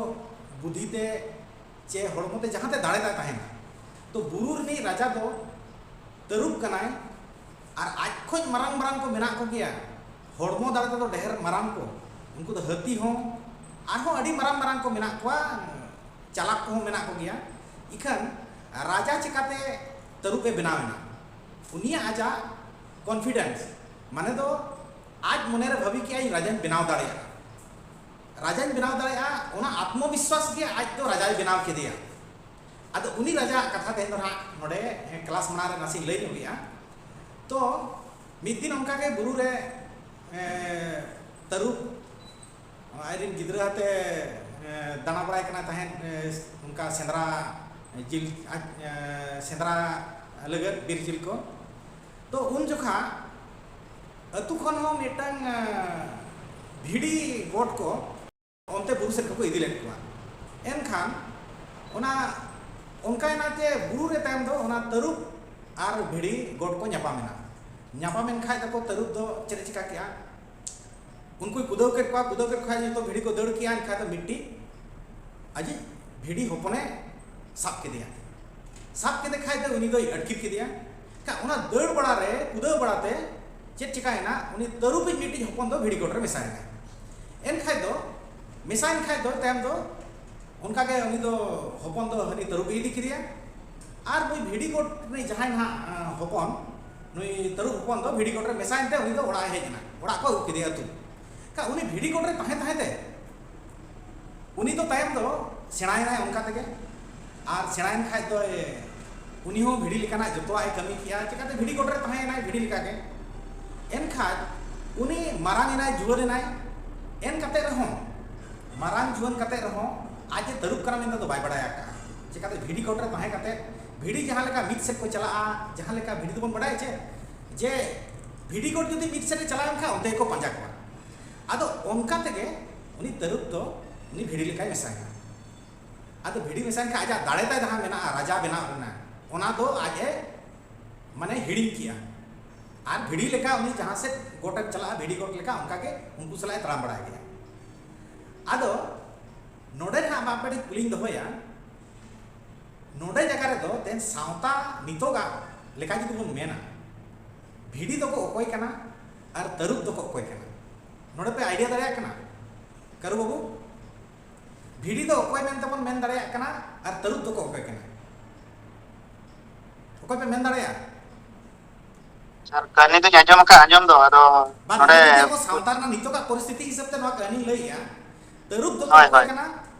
ᱵᱩᱫᱷᱤ ᱛᱮ ᱪᱮ ᱦᱚᱲᱢᱚ ᱛᱮ ᱡᱟᱦᱟᱸ ᱛᱮ ᱫᱟᱲᱮ ᱛᱟᱭ ᱛᱟᱦᱮᱱᱟ᱾ ᱛᱚ ᱵᱩᱨᱩ ᱨᱤᱱᱤᱡ ᱨᱟᱡᱟ ᱫᱚ ᱛᱟᱹᱨᱩᱵ ᱠᱟᱱᱟᱭ, ᱟᱨ ᱟᱡ ᱠᱷᱚᱡ ᱢᱟᱨᱟᱝ ᱢᱟᱨᱟᱝ ᱠᱚ ᱢᱮᱱᱟᱜ ᱠᱚᱜᱮᱭᱟ, ᱦᱚᱲᱢᱚ ᱫᱟᱲᱮ ᱛᱮᱫᱚ ᱰᱷᱮᱨ ᱢᱟᱨᱟᱝ ᱠᱚ᱾ ᱩᱱᱠᱩ ᱫᱚ ᱦᱟᱹᱛᱤ ᱦᱚᱸ, ᱟᱨᱦᱚᱸ ᱟᱹᱰᱤ ᱢᱟᱨᱟᱝ ᱢᱟᱨᱟᱝ ᱠᱚ ᱢᱮᱱᱟᱜ ᱠᱚᱣᱟ, ᱪᱟᱞᱟᱠ ᱠᱚᱦᱚᱸ ᱢᱮᱱᱟᱜ ᱠᱚᱜᱮᱭᱟ᱾ ᱤᱠᱷᱟᱹᱱ ᱨᱟᱡᱟ ᱪᱤᱠᱟᱹᱛᱮ ᱛᱟᱹᱨᱩᱵ ᱮ ᱵᱮᱱᱟᱣ ᱮᱱᱟ? ᱩᱱᱤᱭᱟᱜ ᱟᱡᱟᱜ confidence, ᱢᱟᱱᱮ ᱫᱚ ᱟᱡ ᱢᱚᱱᱮᱨᱮ ᱵᱷᱟᱹᱵᱤ ᱠᱮᱜᱼᱟᱭ, "ᱤᱧ ᱨᱟᱡᱟᱧ ᱵᱮᱱᱟᱣ ᱫᱟᱲᱮᱭᱟᱜᱼᱟ, ᱨᱟᱡᱟᱧ ᱵᱮᱱᱟᱣ ᱫᱟᱲᱮᱭᱟᱜᱼᱟ", ᱚᱱᱟ ᱟᱛᱢᱚᱵᱤᱥᱣᱟᱥ ᱜᱮ ᱟᱡ ᱫᱚ ᱨᱟᱡᱟᱭ ᱵᱮᱱᱟᱣ ᱠᱮᱫᱮᱭᱟ᱾ ᱟᱫᱚ ᱩᱱᱤ ᱨᱟᱡᱟᱣᱟᱜ ᱠᱟᱛᱷᱟ ᱛᱮᱦᱮᱧ ᱫᱚ ᱱᱟᱦᱟᱜ ᱱᱚᱰᱮ class ᱢᱟᱲᱟᱝ ᱨᱮ ᱱᱟᱥᱮᱧ ᱞᱟᱹᱭ ᱧᱚᱜᱮᱜᱼᱟ᱾ ᱛᱚ ᱢᱤᱫ ᱫᱤᱱ ᱚᱱᱠᱟᱜᱮ ᱵᱩᱨᱩ ᱨᱮ, ᱮ, ᱛᱟᱹᱨᱩᱵ ᱟᱡᱨᱮᱱ ᱜᱤᱫᱽᱨᱟᱹ ᱟᱛᱮ, ᱮ, ᱫᱟᱬᱟ ᱵᱟᱲᱟᱭ ᱠᱟᱱᱟ ᱛᱟᱦᱮᱸᱫ, ᱮ, ᱚᱱᱠᱟ ᱥᱮᱸᱫᱽᱨᱟ ᱡᱤᱞ, ᱟᱡ, ᱮ, ᱥᱮᱸᱫᱽᱨᱟ ᱞᱟᱹᱜᱤᱫ ᱵᱤᱨ ᱡᱤᱞ ᱠᱚ᱾ ᱛᱚ ᱩᱱ ᱡᱚᱠᱷᱟ ᱟᱹᱛᱩ ᱠᱷᱚᱱ ᱦᱚᱸ ᱢᱤᱫᱴᱟᱝ, ᱮ, ᱵᱷᱤᱰᱤ ᱜᱚᱴ ᱠᱚ ᱚᱱᱛᱮ ᱵᱩᱨᱩ ᱥᱮᱫ ᱠᱚᱠᱚ ᱤᱫᱤ ᱞᱮᱫ ᱠᱚᱣᱟ᱾ ᱮᱱᱠᱷᱟᱱ ᱚᱱᱟ ᱚᱱᱠᱟᱭᱮᱱᱟ ᱡᱮ ᱵᱩᱨᱩ ᱨᱮ ᱛᱟᱭᱚᱢ ᱫᱚ ᱚᱱᱟ ᱛᱟᱹᱨᱩᱵ ᱟᱨ ᱵᱷᱤᱰᱤ ᱜᱚᱴ ᱠᱚ ᱧᱟᱯᱟᱢ ᱮᱱᱟ᱾ ᱧᱟᱯᱟᱢ ᱮᱱ ᱠᱷᱟᱡ ᱫᱚᱠᱚ ᱛᱟᱹᱨᱩᱵ ᱫᱚ ᱪᱮᱫ ᱮ ᱪᱤᱠᱟ ᱠᱮᱜᱼᱟ? ᱩᱱᱠᱩᱭ ᱠᱩᱫᱟᱹᱣ ᱠᱮᱫ ᱠᱚᱣᱟ, ᱠᱩᱫᱟᱹᱣ ᱠᱮᱫ ᱠᱷᱟᱡ ᱡᱚᱛᱚ ᱵᱷᱤᱰᱤ ᱠᱚ ᱫᱟᱹᱲ ᱠᱮᱜᱼᱟ᱾ ᱮᱱᱠᱷᱟᱡ ᱫᱚ ᱢᱤᱫᱴᱤᱡ ᱟᱡᱤᱡ ᱵᱷᱤᱰᱤ ᱦᱚᱯᱚᱱᱮ ᱥᱟᱵ ᱠᱮᱫᱮᱭᱟ᱾ ᱥᱟᱵ ᱠᱮᱫᱮ ᱠᱷᱟᱡ ᱫᱚ ᱩᱱᱤ ᱫᱚᱭ ᱟᱹᱴᱠᱤᱨ ᱠᱮᱫᱮᱭᱟ᱾ ᱮᱱᱠᱷᱟᱡ ᱚᱱᱟ ᱫᱟᱹᱲ ᱵᱟᱲᱟ ᱨᱮ, ᱠᱩᱫᱟᱹᱣ ᱵᱟᱲᱟᱛᱮ ᱪᱮᱫ ᱪᱤᱠᱟᱭᱮᱱᱟ? ᱩᱱᱤ ᱛᱟᱹᱨᱩᱵᱤᱡ ᱢᱤᱫᱴᱤᱡ ᱦᱚᱯᱚᱱ ᱫᱚ ᱵᱷᱤᱰᱤ ᱜᱚᱴ ᱨᱮ ᱢᱮᱥᱟᱭᱮᱱᱟ᱾ ᱮᱱᱠᱷᱟᱡ ᱫᱚ, ᱢᱮᱥᱟᱭᱮᱱ ᱠᱷᱟᱡ ᱫᱚ ᱛᱟᱭᱚᱢ ᱫᱚ ᱚᱱᱠᱟᱜᱮ ᱩᱱᱤ ᱫᱚ ᱦᱚᱯᱚᱱ ᱫᱚ ᱦᱟᱹᱱᱤ ᱛᱟᱹᱨᱩᱵ ᱮ ᱤᱫᱤ ᱠᱮᱫᱮᱭᱟ᱾ ᱟᱨ ᱱᱩᱭ ᱵᱷᱤᱰᱤ ᱜᱚᱴ ᱨᱤᱱᱤᱡ ᱡᱟᱦᱟᱸᱭ ᱱᱟᱦᱟᱜ, ᱟᱸ, ᱦᱚᱯᱚᱱ, ᱱᱩᱭ ᱛᱟᱹᱨᱩᱵ ᱦᱚᱯᱚᱱ ᱫᱚ ᱵᱷᱤᱰᱤ ᱜᱚᱴ ᱨᱮ ᱢᱮᱥᱟᱭᱮᱱ ᱛᱮ ᱩᱱᱤ ᱫᱚ ᱚᱲᱟᱜ ᱮ ᱦᱮᱡ ᱮᱱᱟ, ᱚᱲᱟᱜ ᱠᱚ ᱟᱹᱜᱩ ᱠᱮᱫᱮᱭᱟ ᱟᱹᱛᱩ᱾ ᱠᱷᱟᱡ ᱩᱱᱤ ᱵᱷᱤᱰᱤ ᱜᱚᱴ ᱨᱮ ᱛᱟᱦᱮᱸ ᱛᱟᱦᱮᱸ ᱛᱮ ᱩᱱᱤ ᱫᱚ ᱛᱟᱭᱚᱢ ᱫᱚ ᱥᱮᱬᱟᱭᱮᱱᱟᱭ ᱚᱱᱠᱟ ᱛᱮᱜᱮ᱾ ᱟᱨ ᱥᱮᱬᱟᱭᱮᱱ ᱠᱷᱟᱡ ᱫᱚᱭ, ᱩᱱᱤ ᱦᱚᱸ ᱵᱷᱤᱰᱤ ᱞᱮᱠᱟᱱᱟᱜ ᱡᱚᱛᱚᱣᱟᱜ ᱮ ᱠᱟᱹᱢᱤ ᱠᱮᱜᱼᱟ᱾ ᱪᱤᱠᱟᱹᱛᱮ ᱵᱷᱤᱰᱤ ᱜᱚᱴ ᱨᱮ ᱛᱟᱦᱮᱸᱭᱮᱱᱟᱭ ᱵᱷᱤᱰᱤ ᱞᱮᱠᱟᱜᱮ᱾ ᱮᱱᱠᱷᱟᱡ ᱩᱱᱤ ᱢᱟᱨᱟᱝ ᱮᱱᱟᱭ, ᱡᱩᱣᱟᱹᱱ ᱮᱱᱟᱭ, ᱮᱱ ᱠᱟᱛᱮ ᱨᱮᱦᱚᱸ, ᱢᱟᱨᱟᱝ ᱡᱩᱣᱟᱹᱱ ᱠᱟᱛᱮ ᱨᱮᱦᱚᱸ ᱟᱡ ᱡᱮ ᱛᱟᱹᱨᱩᱵ ᱠᱟᱱᱟ ᱢᱮᱱᱛᱮ ᱫᱚ ᱵᱟᱭ ᱵᱟᱲᱟᱭ ᱟᱠᱟᱫᱼᱟ᱾ ᱪᱤᱠᱟᱹᱛᱮ ᱵᱷᱤᱰᱤ ᱜᱚᱴ ᱨᱮ ᱛᱟᱦᱮᱸ ᱠᱟᱛᱮ ᱵᱷᱤᱰᱤ ᱡᱟᱦᱟᱸ ᱞᱮᱠᱟ ᱢᱤᱫ ᱥᱮᱫ ᱠᱚ ᱪᱟᱞᱟᱜᱼᱟ, ᱡᱟᱦᱟᱸ ᱞᱮᱠᱟ ᱵᱷᱤᱰᱤ ᱫᱚᱵᱚᱱ ᱵᱟᱲᱟᱭᱟ ᱪᱮ, ᱡᱮ ᱵᱷᱤᱰᱤ ᱜᱚᱴ ᱡᱩᱫᱤ ᱢᱤᱫ ᱥᱮᱫ ᱮ ᱪᱟᱞᱟᱣ ᱮᱱ ᱠᱷᱟᱱ ᱚᱱᱛᱮ ᱜᱮᱠᱚ ᱯᱟᱸᱡᱟ ᱠᱚᱣᱟ᱾ ᱟᱫᱚ ᱚᱱᱠᱟ ᱛᱮᱜᱮ ᱩᱱᱤ ᱛᱟᱹᱨᱩᱵ ᱫᱚ ᱩᱱᱤ ᱵᱷᱤᱰᱤ ᱞᱮᱠᱟᱭ ᱢᱮᱥᱟᱭᱮᱱᱟ᱾ ᱟᱫᱚ ᱵᱷᱤᱰᱤ ᱢᱮᱥᱟᱭᱮᱱ ᱠᱷᱟᱱ ᱟᱡᱟᱜ ᱫᱟᱲᱮ ᱛᱟᱭ ᱡᱟᱦᱟᱸ ᱢᱮᱱᱟᱜᱼᱟ ᱨᱟᱡᱟ ᱵᱮᱱᱟᱣ ᱨᱮᱱᱟᱜ, ᱚᱱᱟ ᱫᱚ ᱟᱡ ᱮ, ᱢᱟᱱᱮ, ᱦᱤᱲᱤᱧ ᱠᱮᱜᱼᱟ᱾ ᱟᱨ ᱵᱷᱤᱰᱤ ᱞᱮᱠᱟ ᱩᱱᱤ ᱡᱟᱦᱟᱸ ᱥᱮᱫ ᱜᱚᱴᱮᱢ ᱪᱟᱞᱟᱜᱼᱟ, ᱵᱷᱤᱰᱤ ᱜᱚᱴ ᱞᱮᱠᱟ ᱚᱱᱠᱟ ᱜᱮ ᱩᱱᱠᱩ ᱥᱟᱞᱟᱜ ᱮ ᱛᱟᱲᱟᱢ ᱵᱟᱲᱟᱭ ᱜᱮᱭᱟ᱾ ᱟᱫᱚ ᱱᱚᱰᱮ ᱱᱟᱦᱟᱜ ᱵᱟᱨ ᱯᱮ ᱴᱷᱮᱱ ᱠᱩᱞᱤᱧ ᱫᱚᱦᱚᱭᱟ, ᱱᱚᱰᱮ ᱡᱟᱭᱜᱟ ᱨᱮᱫᱚ ᱛᱮᱦᱮᱧ ᱥᱟᱶᱛᱟ ᱱᱤᱛᱚᱜᱟᱜ ᱞᱮᱠᱟ ᱡᱩᱫᱤ ᱵᱚᱱ ᱢᱮᱱᱟ, ᱵᱷᱤᱰᱤ ᱫᱚᱠᱚ ᱚᱠᱚᱭ ᱠᱟᱱᱟ ᱟᱨ ᱛᱟᱹᱨᱩᱵ ᱫᱚᱠᱚ ᱚᱠᱚᱭ ᱠᱟᱱᱟ? ᱱᱚᱰᱮ ᱯᱮ idea ᱫᱟᱲᱮᱭᱟᱜ ᱠᱟᱱᱟ? ᱠᱟᱹᱨᱩ ᱵᱟᱹᱵᱩ, ᱵᱷᱤᱰᱤ ᱫᱚ ᱚᱠᱚᱭ ᱢᱮᱱᱛᱮ ᱵᱚᱱ ᱢᱮᱱ ᱫᱟᱲᱮᱭᱟᱜ ᱠᱟᱱᱟ ᱟᱨ ᱛᱟᱹᱨᱩᱵ ᱫᱚᱠᱚ ᱚᱠᱚᱭ ᱠᱟᱱᱟ? ᱚᱠᱚᱭ ᱯᱮ ᱢᱮᱱ ᱫᱟᱲᱮᱭᱟᱜᱼᱟ? ᱥᱟᱨ, ᱠᱟᱹᱦᱱᱤ ᱫᱚᱧ ᱟᱸᱡᱚᱢ ᱟᱠᱟᱫ, ᱟᱸᱡᱚᱢ ᱫᱚ, ᱟᱫᱚ ᱵᱟᱝ, ᱱᱚᱰᱮ ᱱᱚᱣᱟ ᱫᱚ ᱟᱵᱚ ᱥᱟᱶᱛᱟ ᱨᱮᱱᱟᱜ ᱱᱤᱛᱚᱜᱟᱜ ᱯᱚᱨᱤᱥᱛᱷᱤᱛᱤ ᱦᱤᱥᱟᱹᱵ ᱛᱮ ᱱᱚᱣᱟ ᱠᱟᱹᱦᱱᱤᱧ ᱞᱟᱹᱭᱮᱜᱼᱟ᱾ ᱛᱟᱹᱨᱩᱵ ᱫᱚᱠᱚ ᱦᱳᱭ, ᱚᱠᱚᱭ ᱦᱳᱭ᱾ ᱠᱟᱱᱟ?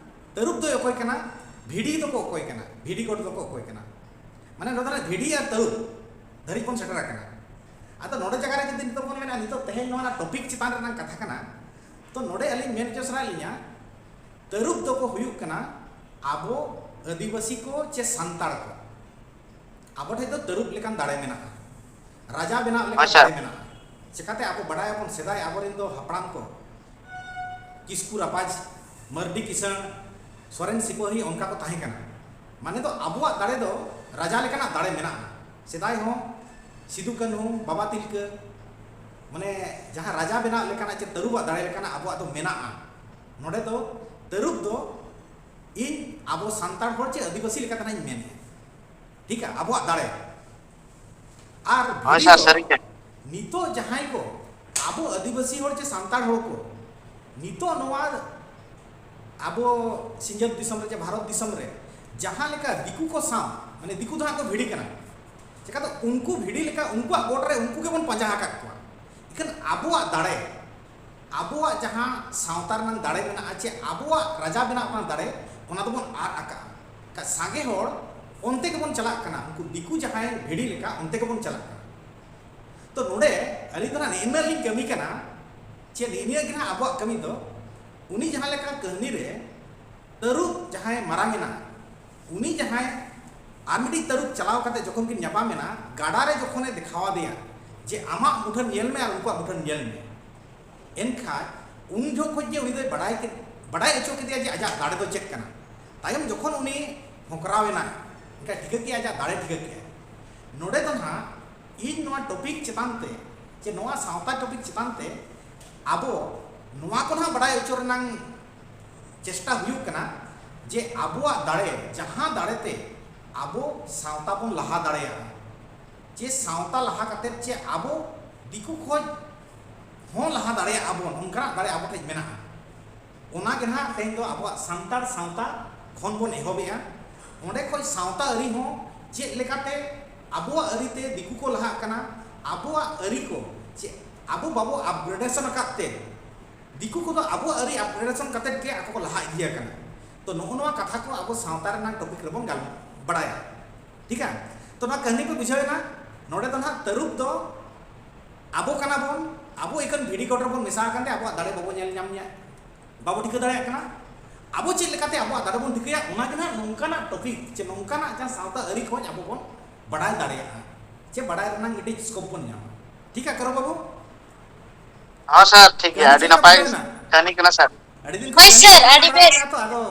ᱛᱟᱹᱨᱩᱵ ᱫᱚᱭ ᱚᱠᱚᱭ ᱠᱟᱱᱟ? ᱵᱷᱤᱰᱤ ᱫᱚᱠᱚ ᱚᱠᱚᱭ ᱠᱟᱱᱟ? ᱵᱷᱤᱰᱤ ᱜᱚᱰ ᱫᱚᱠᱚ ᱚᱠᱚᱭ ᱠᱟᱱᱟ? ᱢᱟᱱᱮ ᱱᱚᱰᱮ ᱨᱮ ᱵᱷᱤᱰᱤ ᱟᱨ ᱛᱟᱹᱨᱩᱵ ᱫᱷᱟᱹᱨᱤᱡ ᱵᱚᱱ ᱥᱮᱴᱮᱨ ᱟᱠᱟᱱᱟ᱾ ᱟᱫᱚ ᱱᱚᱰᱮ ᱡᱟᱭᱜᱟ ᱨᱮ ᱡᱩᱫᱤ ᱱᱤᱛᱚᱜ ᱵᱚᱱ ᱢᱮᱱᱟ, ᱱᱤᱛᱚᱜ ᱛᱮᱦᱮᱧ ᱱᱚᱣᱟ ᱨᱮᱱᱟᱜ ᱴᱚᱯᱤᱠ ᱪᱮᱛᱟᱱ ᱨᱮᱱᱟᱜ ᱠᱟᱛᱷᱟ ᱠᱟᱱᱟ, ᱛᱚ ᱱᱚᱰᱮ ᱟᱹᱞᱤᱧ ᱢᱮᱱ ᱦᱚᱪᱚ ᱥᱟᱱᱟᱭᱮᱫ ᱞᱤᱧᱟ, ᱛᱟᱹᱨᱩᱵ ᱫᱚᱠᱚ ᱦᱩᱭᱩᱜ ᱠᱟᱱᱟ ᱟᱵᱚ ᱟᱹᱫᱤᱵᱟᱹᱥᱤ ᱠᱚ ᱪᱮ ᱥᱟᱱᱛᱟᱲ ᱠᱚ᱾ ᱟᱵᱚ ᱴᱷᱮᱱ ᱫᱚ ᱛᱟᱹᱨᱩᱵ ᱞᱮᱠᱟᱱ ᱫᱟᱲᱮ ᱢᱮᱱᱟᱜᱼᱟ, ᱨᱟᱡᱟ ᱵᱮᱱᱟᱣ ᱞᱮᱠᱟᱱ ᱟᱪᱪᱷᱟ᱾ ᱫᱟᱲᱮ ᱢᱮᱱᱟᱜᱼᱟ᱾ ᱪᱮᱠᱟᱛᱮ ᱟᱵᱚ ᱵᱟᱰᱟᱭᱟᱵᱚᱱ, ᱥᱮᱫᱟᱭ ᱟᱵᱚᱨᱮᱱ ᱫᱚ ᱦᱟᱯᱲᱟᱢ ᱠᱚ ᱠᱤᱥᱠᱩ ᱨᱟᱯᱟᱡᱽ, ᱢᱟᱹᱨᱰᱤ ᱠᱤᱥᱟᱹᱬ, ᱥᱚᱨᱮᱱ ᱥᱤᱯᱟᱹᱦᱤ ᱚᱱᱠᱟ ᱠᱚ ᱛᱟᱦᱮᱸ ᱠᱟᱱᱟ᱾ ᱢᱟᱱᱮ ᱫᱚ ᱟᱵᱚᱣᱟᱜ ᱫᱟᱲᱮ ᱫᱚ ᱨᱟᱡᱟ ᱞᱮᱠᱟᱱᱟᱜ ᱫᱟᱲᱮ ᱢᱮᱱᱟᱜᱼᱟ᱾ ᱥᱮᱫᱟᱭ ᱦᱚᱸ ᱥᱤᱫᱩ ᱠᱟᱹᱱᱦᱩ, ᱵᱟᱵᱟ ᱛᱤᱞᱠᱟᱹ, ᱢᱟᱱᱮ ᱡᱟᱦᱟᱸ ᱨᱟᱡᱟ ᱵᱮᱱᱟᱣ ᱞᱮᱠᱟᱱᱟᱜ ᱪᱮ ᱛᱟᱹᱨᱩᱵᱟᱜ ᱫᱟᱲᱮ ᱞᱮᱠᱟᱱᱟᱜ ᱟᱵᱚᱣᱟᱜ ᱫᱚ ᱢᱮᱱᱟᱜᱼᱟ᱾ ᱱᱚᱰᱮ ᱫᱚ ᱛᱟᱹᱨᱩᱵ ᱫᱚ ᱤᱧ ᱟᱵᱚ ᱥᱟᱱᱛᱟᱲ ᱦᱚᱲ ᱪᱮ ᱟᱹᱫᱤᱵᱟᱹᱥᱤ ᱞᱮᱠᱟᱛᱮ ᱱᱟᱜ ᱤᱧ ᱢᱮᱱᱮᱫᱼᱟ᱾ ᱴᱷᱤᱠᱟ, ᱟᱵᱚᱣᱟᱜ ᱫᱟᱲᱮ᱾ ᱟᱨ ᱦᱳᱭ ᱵᱷᱤᱰᱤ ᱥᱟᱨ, ᱫᱚ ᱥᱟᱹᱨᱤᱜᱮ᱾ ᱱᱤᱛᱚᱜ ᱡᱟᱦᱟᱸᱭ ᱠᱚ ᱟᱵᱚ ᱟᱹᱫᱤᱵᱟᱹᱥᱤ ᱦᱚᱲ ᱪᱮ ᱥᱟᱱᱛᱟᱲ ᱦᱚᱲ ᱠᱚ ᱱᱤᱛᱚᱜ ᱱᱚᱣᱟ ᱟᱵᱚ ᱥᱤᱧᱚᱛ ᱫᱤᱥᱚᱢ ᱨᱮ ᱪᱮ ᱵᱷᱟᱨᱚᱛ ᱫᱤᱥᱚᱢ ᱨᱮ ᱡᱟᱦᱟᱸ ᱞᱮᱠᱟ ᱫᱤᱠᱩ ᱠᱚ ᱥᱟᱶ, ᱢᱟᱱᱮ ᱫᱤᱠᱩ ᱫᱚ ᱦᱟᱸᱜ ᱠᱚ ᱵᱷᱤᱲᱤ ᱠᱟᱱᱟ, ᱪᱮᱠᱟ ᱫᱚ ᱩᱱᱠᱩ ᱵᱷᱤᱲᱤ ᱞᱮᱠᱟ ᱩᱱᱠᱩᱣᱟᱜ ᱜᱚᱴ ᱨᱮ ᱩᱱᱠᱩ ᱜᱮᱵᱚᱱ ᱯᱟᱸᱡᱟ ᱟᱠᱟᱫ ᱠᱚᱣᱟ᱾ ᱤᱠᱷᱟᱹᱱ ᱟᱵᱚᱣᱟᱜ ᱫᱟᱲᱮ, ᱟᱵᱚᱣᱟᱜ ᱡᱟᱦᱟᱸ ᱥᱟᱶᱛᱟ ᱨᱮᱱᱟᱜ ᱫᱟᱲᱮ ᱢᱮᱱᱟᱜᱼᱟ ᱪᱮ ᱟᱵᱚᱣᱟᱜ ᱨᱟᱡᱟ ᱵᱮᱱᱟᱣ ᱨᱮᱱᱟᱜ ᱫᱟᱲᱮ, ᱚᱱᱟ ᱫᱚᱵᱚᱱ ᱟᱫ ᱟᱠᱟᱫᱼᱟ᱾ ᱠᱟ-, ᱥᱟᱸᱜᱮ ᱦᱚᱲ ᱚᱱᱛᱮ ᱜᱮᱵᱚᱱ ᱪᱟᱞᱟᱜ ᱠᱟᱱᱟ, ᱩᱱᱠᱩ ᱫᱤᱠᱩ ᱡᱟᱦᱟᱸᱭ ᱵᱷᱤᱲᱤ ᱞᱮᱠᱟ ᱚᱱᱛᱮ ᱜᱮᱵᱚᱱ ᱪᱟᱞᱟᱜ ᱠᱟᱱᱟ᱾ ᱛᱚ ᱱᱚᱰᱮ ᱟᱹᱞᱤᱧ ᱫᱚ ᱱᱟᱜ ᱱᱤᱱᱟᱹᱜ ᱞᱤᱧ ᱠᱟᱹᱢᱤ ᱠᱟᱱᱟ ᱪᱮ ᱱᱤᱱᱟᱹᱜ ᱜᱮ ᱱᱟᱜ ᱟᱵᱚᱣᱟᱜ ᱠᱟᱹᱢᱤ ᱫᱚ, ᱩᱱᱤ ᱡᱟᱦᱟᱸ ᱞᱮᱠᱟ ᱠᱟᱹᱦᱱᱤ ᱨᱮ ᱛᱟᱹᱨᱩᱵ ᱡᱟᱦᱟᱸᱭ ᱢᱟᱨᱟᱝ ᱮᱱᱟ, ᱩᱱᱤ ᱡᱟᱦᱟᱸᱭ ᱟᱨ ᱢᱤᱫᱴᱤᱡ ᱛᱟᱹᱨᱩᱵ ᱪᱟᱞᱟᱣ ᱠᱟᱛᱮ ᱡᱚᱠᱷᱚᱱ ᱠᱤᱱ ᱧᱟᱯᱟᱢ ᱮᱱᱟ, ᱜᱟᱰᱟ ᱨᱮ ᱡᱚᱠᱷᱚᱱᱮ ᱫᱮᱠᱷᱟᱣ ᱟᱫᱮᱭᱟ ᱡᱮ ᱟᱢᱟᱜ ᱢᱩᱴᱷᱟᱹᱱ ᱧᱮᱞ ᱢᱮ ᱟᱨ ᱩᱱᱠᱩᱣᱟᱜ ᱢᱩᱴᱷᱟᱹᱱ ᱧᱮᱞ ᱢᱮ, ᱮᱱᱠᱷᱟᱱ ᱩᱱ ᱡᱚᱠᱷᱚᱱ ᱜᱮ ᱩᱱᱤ ᱫᱚᱭ ᱵᱟᱰᱟᱭ ᱠᱮᱫ, ᱵᱟᱰᱟᱭ ᱦᱚᱪᱚ ᱠᱮᱫᱮᱭᱟ ᱡᱮ ᱟᱡᱟᱜ ᱫᱟᱲᱮ ᱫᱚ ᱪᱮᱫ ᱠᱟᱱᱟ᱾ ᱛᱟᱭᱚᱢ ᱡᱚᱠᱷᱚᱱ ᱩᱱᱤ ᱦᱚᱸᱠᱨᱟᱣ ᱮᱱᱟᱭ, ᱮᱱᱠᱷᱟᱱ ᱴᱷᱤᱠᱟᱹ ᱠᱮᱫᱼᱟᱭ, ᱟᱡᱟᱜ ᱫᱟᱲᱮ ᱴᱷᱤᱠᱟᱹ ᱠᱮᱫᱼᱟᱭ᱾ ᱱᱚᱰᱮ ᱫᱚ ᱱᱟᱦᱟᱜ ᱤᱧ ᱱᱚᱣᱟ ᱴᱚᱯᱤᱠ ᱪᱮᱛᱟᱱ ᱛᱮ, ᱪᱮ ᱱᱚᱣᱟ ᱥᱟᱶᱛᱟ ᱴᱚᱯᱤᱠ ᱪᱮᱛᱟᱱ ᱛᱮ ᱟᱵᱚ ᱱᱚᱣᱟ ᱠᱚ ᱱᱟᱦᱟᱜ ᱵᱟᱰᱟᱭ ᱦᱚᱪᱚ ᱨᱮᱱᱟᱝ ᱪᱮᱥᱴᱟ ᱦᱩᱭᱩᱜ ᱠᱟᱱᱟ ᱡᱮ ᱟᱵᱚᱣᱟᱜ ᱫᱟᱲᱮ, ᱡᱟᱦᱟᱸ ᱫᱟᱲᱮ ᱛᱮ ᱟᱵᱚ ᱥᱟᱶᱛᱟ ᱵᱚᱱ ᱞᱟᱦᱟ ᱫᱟᱲᱮᱭᱟᱜᱼᱟ, ᱪᱮ ᱥᱟᱶᱛᱟ ᱞᱟᱦᱟ ᱠᱟᱛᱮᱫ ᱪᱮ ᱟᱵᱚ ᱫᱤᱠᱩ ᱠᱷᱚᱡ ᱦᱚᱸ ᱞᱟᱦᱟ ᱫᱟᱲᱮᱭᱟᱜᱼᱟ ᱵᱚᱱ, ᱚᱱᱠᱟᱱᱟᱜ ᱫᱟᱲᱮ ᱟᱵᱚ ᱴᱷᱮᱱ ᱢᱮᱱᱟᱜᱼᱟ᱾ ᱚᱱᱟ ᱜᱮ ᱱᱟᱦᱟᱜ ᱛᱮᱦᱮᱧ ᱫᱚ ᱟᱵᱚᱣᱟᱜ ᱥᱟᱱᱛᱟᱲ ᱥᱟᱶᱛᱟ ᱠᱷᱚᱱ ᱵᱚᱱ ᱮᱦᱚᱵᱮᱜᱼᱟ᱾ ᱚᱸᱰᱮ ᱠᱷᱚᱱ ᱥᱟᱶᱛᱟ ᱟᱹᱨᱤ ᱦᱚᱸ ᱪᱮᱫ ᱞᱮᱠᱟᱛᱮ ᱟᱵᱚᱣᱟᱜ ᱟᱹᱨᱤᱛᱮ ᱫᱤᱠᱩ ᱠᱚ ᱞᱟᱦᱟᱜ ᱠᱟᱱᱟ, ᱟᱵᱚᱣᱟᱜ ᱟᱹᱨᱤ ᱠᱚ ᱪᱮᱫ ᱟᱵᱚ ᱵᱟᱵᱚ ᱟᱯᱜᱨᱮᱰᱮᱥᱚᱱ ᱟᱠᱟᱫ ᱛᱮ ᱫᱤᱠᱩ ᱠᱚᱫᱚ ᱟᱵᱚᱣᱟᱜ ᱟᱹᱨᱤ ᱟᱯᱜᱨᱮᱰᱮᱥᱚᱱ ᱠᱟᱛᱮᱫ ᱜᱮ ᱟᱠᱚ ᱠᱚ ᱞᱟᱦᱟ ᱤᱫᱤ ᱟᱠᱟᱱᱟ᱾ ᱛᱚ ᱱᱚᱜᱼᱚ ᱱᱚᱣᱟ ᱠᱟᱛᱷᱟ ᱠᱚ ᱟᱵᱚ ᱥᱟᱶᱛᱟ ᱨᱮᱱᱟᱜ ᱴᱚᱯᱤᱠ ᱨᱮᱵᱚᱱ ᱜᱟᱞ- ᱵᱟᱲᱟᱭᱟ᱾ ᱴᱷᱤᱠᱟ? ᱛᱚ ᱱᱚᱣᱟ ᱠᱟᱹᱦᱱᱤ ᱯᱮ ᱵᱩᱡᱷᱟᱹᱣ ᱮᱱᱟ? ᱱᱚᱰᱮ ᱫᱚ ᱱᱟᱦᱟᱜ ᱛᱟᱹᱨᱩᱵ ᱫᱚ ᱟᱵᱚ ᱠᱟᱱᱟ ᱵᱚᱱ, ᱟᱵᱚ ᱮᱠᱷᱟᱱ ᱵᱷᱤᱰᱤ ᱜᱚᱴ ᱨᱮᱵᱚᱱ ᱢᱮᱥᱟ ᱟᱠᱟᱱ ᱛᱮ ᱟᱵᱚᱣᱟᱜ ᱫᱟᱲᱮ ᱵᱟᱵᱚ ᱧᱮᱞ ᱧᱟᱢ ᱧᱟ-, ᱵᱟᱵᱚ ᱴᱷᱤᱠᱟᱹ ᱫᱟᱲᱮᱭᱟᱜ ᱠᱟᱱᱟ᱾ ᱟᱵᱚ ᱪᱮᱫ ᱞᱮᱠᱟᱛᱮ ᱟᱵᱚᱣᱟᱜ ᱫᱟᱲᱮ ᱵᱚᱱ ᱴᱷᱤᱠᱟᱹᱭᱟ, ᱚᱱᱟ ᱜᱮ ᱱᱟᱦᱟᱜ ᱱᱚᱝᱠᱟᱱᱟᱜ ᱴᱚᱯᱤᱠ ᱪᱮ ᱱᱚᱝᱠᱟᱱᱟᱜ ᱡᱟᱦᱟᱸ ᱥᱟᱶᱛᱟ ᱟᱹᱨᱤ ᱠᱷᱚᱱ ᱟᱵᱚ ᱵᱚᱱ ᱵᱟᱰᱟᱭ ᱫᱟᱲᱮᱭᱟᱜᱼᱟ, ᱪᱮ ᱵᱟᱰᱟᱭ ᱨᱮᱱᱟᱜ ᱢᱤᱫᱴᱤᱡ ᱥᱠᱳᱯ ᱵᱚᱱ ᱧᱟᱢᱟ᱾ ᱴᱷᱤᱠᱟ ᱠᱟᱨᱚ ᱵᱟᱹᱵᱩ? ᱦᱚᱸ ᱥᱟᱨ, ᱴᱷᱤᱠ ᱜᱮᱭᱟ, ᱠᱟᱹᱦᱱᱤ ᱟᱹᱰᱤ ᱪᱮᱫ ᱞᱮᱠᱟ ᱱᱟᱯᱟᱭ ᱵᱩᱡᱷᱟᱹᱣ ᱮᱱᱟ? ᱠᱟᱹᱦᱱᱤ ᱠᱟᱱᱟ ᱥᱟᱨ᱾ ᱟᱹᱰᱤ ᱫᱤᱱ ᱦᱳᱭ ᱠᱷᱚᱱ ᱥᱟᱨ, ᱠᱟᱹᱦᱱᱤ ᱟᱹᱰᱤ ᱵᱟᱲᱟ ᱵᱮᱥ᱾ ᱠᱟᱱᱟ ᱛᱚ, ᱟᱫᱚ